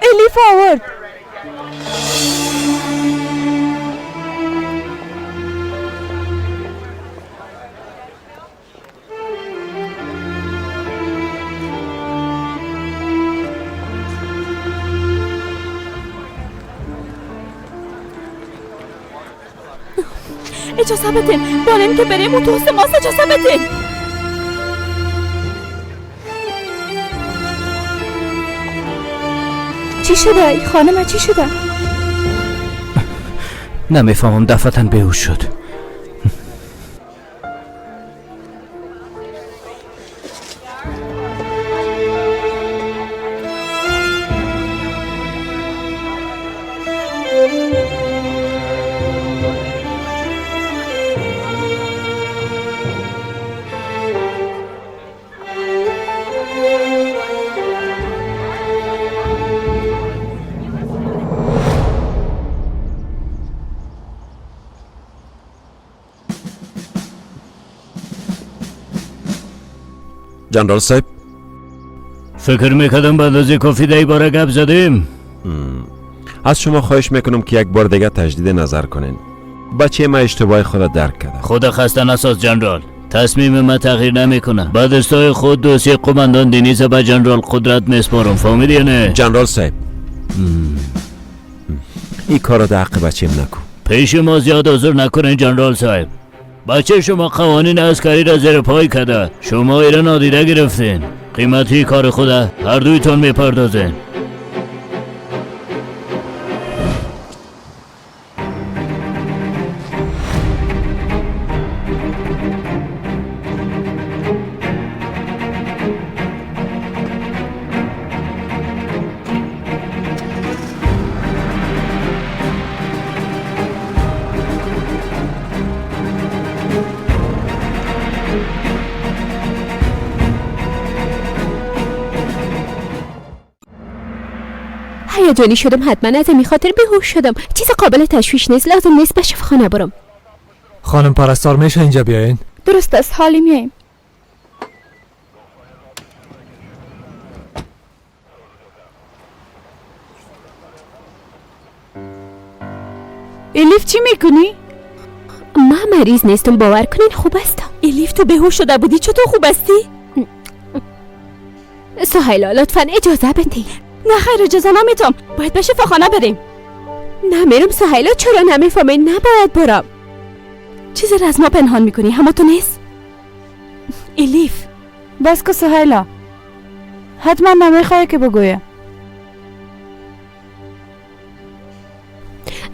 الیف آورد. اجازه بدین بانیم که بریم اتوبوس ماست. اجازه بدین. چی شده ای خانم؟ چی شده؟ نمیفهمم، دفعتا بیهوش شد. جنرال صاحب، فکر میکردم بعد از کافی دی باره گپ زدیم. از شما خواهش میکنم که یک بار دیگه تجدید نظر کنین. بچه ما اشتباه خود درک کرده. خود خسته نساز جنرال، تصمیم ما تغییر نمیکنه. بعد از تای خود دوسیه قماندان دینیز به جنرال قدرت میسپارم، فهمیدی یا نه؟ جنرال صاحب، این کارو در حق بچیم نکن. پیش ما زیاد حضور نکنین جنرال صاحب. بچه شما قوانین عسکری را زیر پای کرده، شما ایره نادیده گرفتین. قیمتی کار خود هر دویتون میپردازین. هیجانی شدم، حتما از این خاطر بیهوش شدم. چیز قابل تشویش نیست، لازم نیست به شفاخانه برم. خانم پرستار میشه اینجا بیاین؟ درست است، حالی میایم. الیف چی میکنی؟ من مریض نیستم، باور کنین خوب هستم. الیف تو بیهوش شده بودی، چطور خوب هستی؟ سهیلا لطفا اجازه بدی. نه خیر اجازه نمیتم، باید به شفاخانه بریم. نمیرم سهیلا، چرا نمیفهمی؟ نباید برم. چیزی را از ما پنهان میکنی، همه تو نیست؟ الیف بس که سهیلا، حتما نمیخوای که بگویه.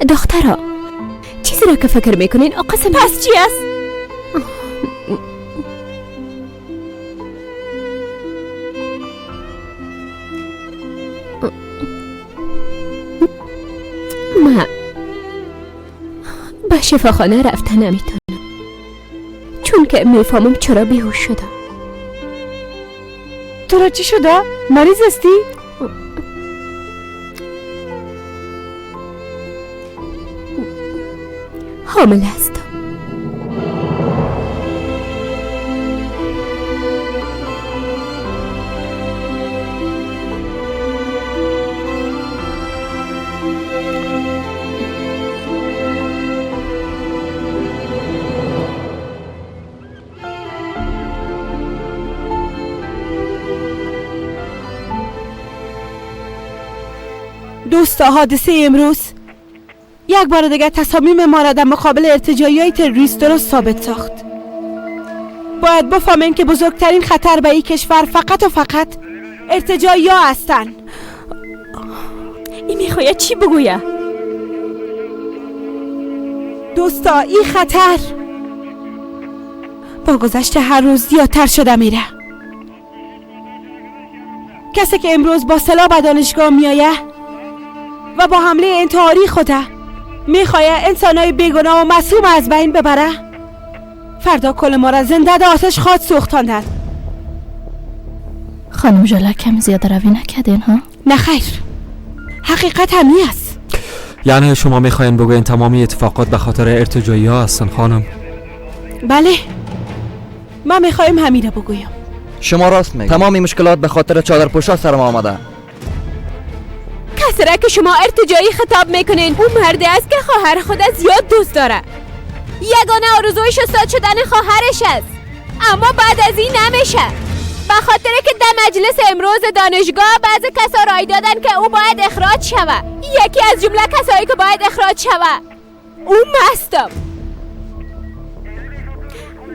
دخترا چیزی را که فکر میکنین قسم. پس چی است؟ ما به شفاخانه رفته نمیتونم، چون که میفهمم چرا بیهوش شدم. تو را چی شده؟ مریض هستی؟ حامل هستم. دوستا، حادثه امروز یک بار دیگر تصامیم ما را در مقابل ارتجاعی های تروریست درست ثابت ساخت. باید بفهمیم که بزرگترین خطر به این کشور فقط و فقط ارتجاعی ها هستند. این میخواید چی بگویه؟ دوستا، این خطر با گذشت هر روز زیادتر شده میره. کسی که امروز با سلاح به دانشگاه میآید و با حمله انتحاری خوده میخواه انسانای بیگناه و معصوم از بین ببره، فردا کل ما را زنده در آتش خواهد سوختاندن. خانم ژاله کمی زیاده روی نکردین ها؟ نه خیر، حقیقت همی است. یعنی شما میخواین بگوین تمامی اتفاقات به خاطر ارتجاعی ها هستن خانم؟ بله، ما میخوایم همین را بگویم. شما راست میگید، تمامی مشکلات به خاطر چادرپوشا سر ما آمده. کسی را که شما ارتجاعی خطاب میکنین او مرد است که خواهر خود از زیاد دوست داره. یگانه آرزویش استاد شدن خواهرش است، اما بعد از این نمیشه، به خاطر که در مجلس امروز دانشگاه بعض کسا رای دادن که او باید اخراج شوه. یکی از جمله کسایی که باید اخراج شوه او مستم.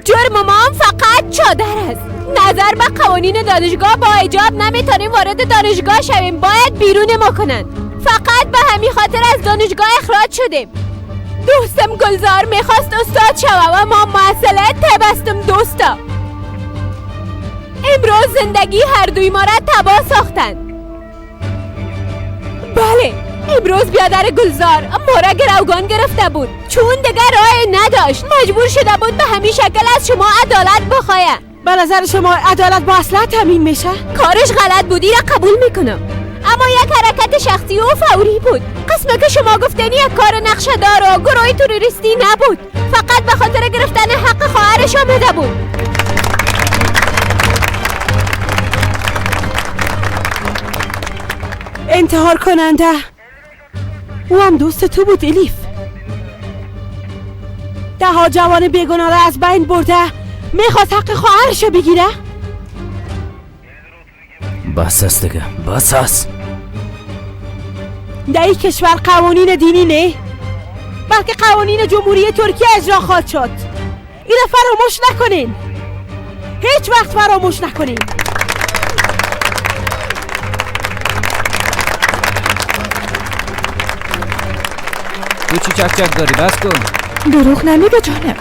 جرم ما هم فقط چادر است. نظر به قوانین دانشگاه با حجاب نمیتونیم وارد دانشگاه شویم، باید بیرون ما کنند. فقط به همین خاطر از دانشگاه اخراج شدیم. دوستم گلزار میخواست استاد شوه و ما مسئله تبستم. دوستا، امروز زندگی هر دوی ما را تباه ساختند. بله، امروز بیادر گلزار ما را گروگان گرفته بود، چون دیگر راه نداشت، مجبور شده بود به همین شکل از شما عدالت بخواید. به نظر شما عدالت با اسلحه تامین میشه؟ کارش غلط بودی را قبول میکنم، اما یک حرکت شخصی و فوری بود. قسمه که شما گفتنی یک کار نقشه دار و گروه تروریستی نبود، فقط به خاطر گرفتن حق خواهرش آمده بود. انتحار کننده او هم دوست تو بود الیف. ده ها جوان بیگناه را از بین برده، میخواست حق خواهرشو بگیره. بس است دیگه، بس است. در این کشور قوانین دینی نه، بلکه قوانین جمهوری ترکیه اجرا خواهد شد. اینو فراموش نکنین، هیچ وقت فراموش نکنین. تو چی چک چک داری؟ بس کن. دروغ نمیگه جانم،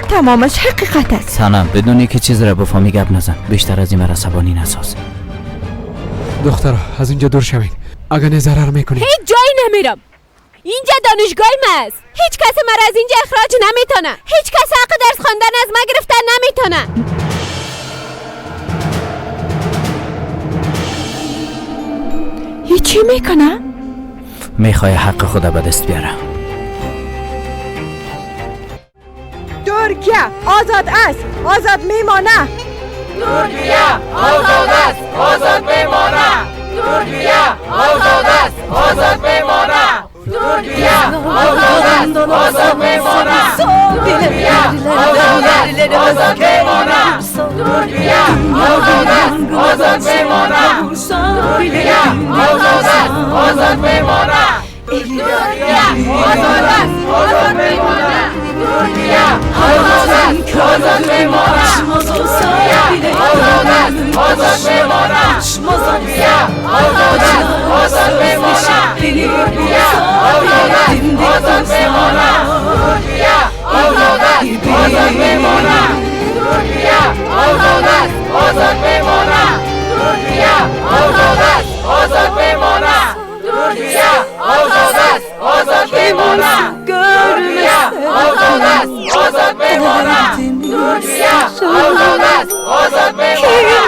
تمامش حقیقت است. سنم، بدون که چیز را بفهمی گپ نزن، بیشتر از این مرا عصبانی نساز. دخترها از اینجا دور شوید، اگر نه ضرر میکنید. هیچ جایی نمیرم، اینجا دانشگاه ما است. هیچ کس مرا از اینجا اخراج نمیتونه، هیچ کس حق درس خواندن از ما گرفتن نمیتونه. هیچی میکنه؟ میخوای حق خدا به دست بیاره. ترکیه آزاد است، آزاد میمانه. ترکیه آزاد است، آزاد میمانه. ترکیه آزاد است، آزاد میمانه. ترکیه آزاد است، آزاد میمانه. ترکیه آزاد است، آزاد میمانه. ترکیه آزاد است، آزاد میمانه. ترکیه آزاد است، آزاد میمانه. ترکیه آزاد است، آزاد میمانه. ترکیه آزاد است، آزاد میمانه. ترکیه آزاد است، آزاد میمانه. ترکیه آزاد است، آزاد میمانه. ترکیه آزاد است، آزاد میمانه. ترکیه آزاد است، آزاد میمانه. ترکیه آزاد است، آزاد میمانه. ترکیه آزاد است، آزاد میمانه. ترکیه آزاد است، آزاد میمانه. ترکیه آزاد است، آزاد میمانه. ترکیه آزاد است، آزاد میمانه.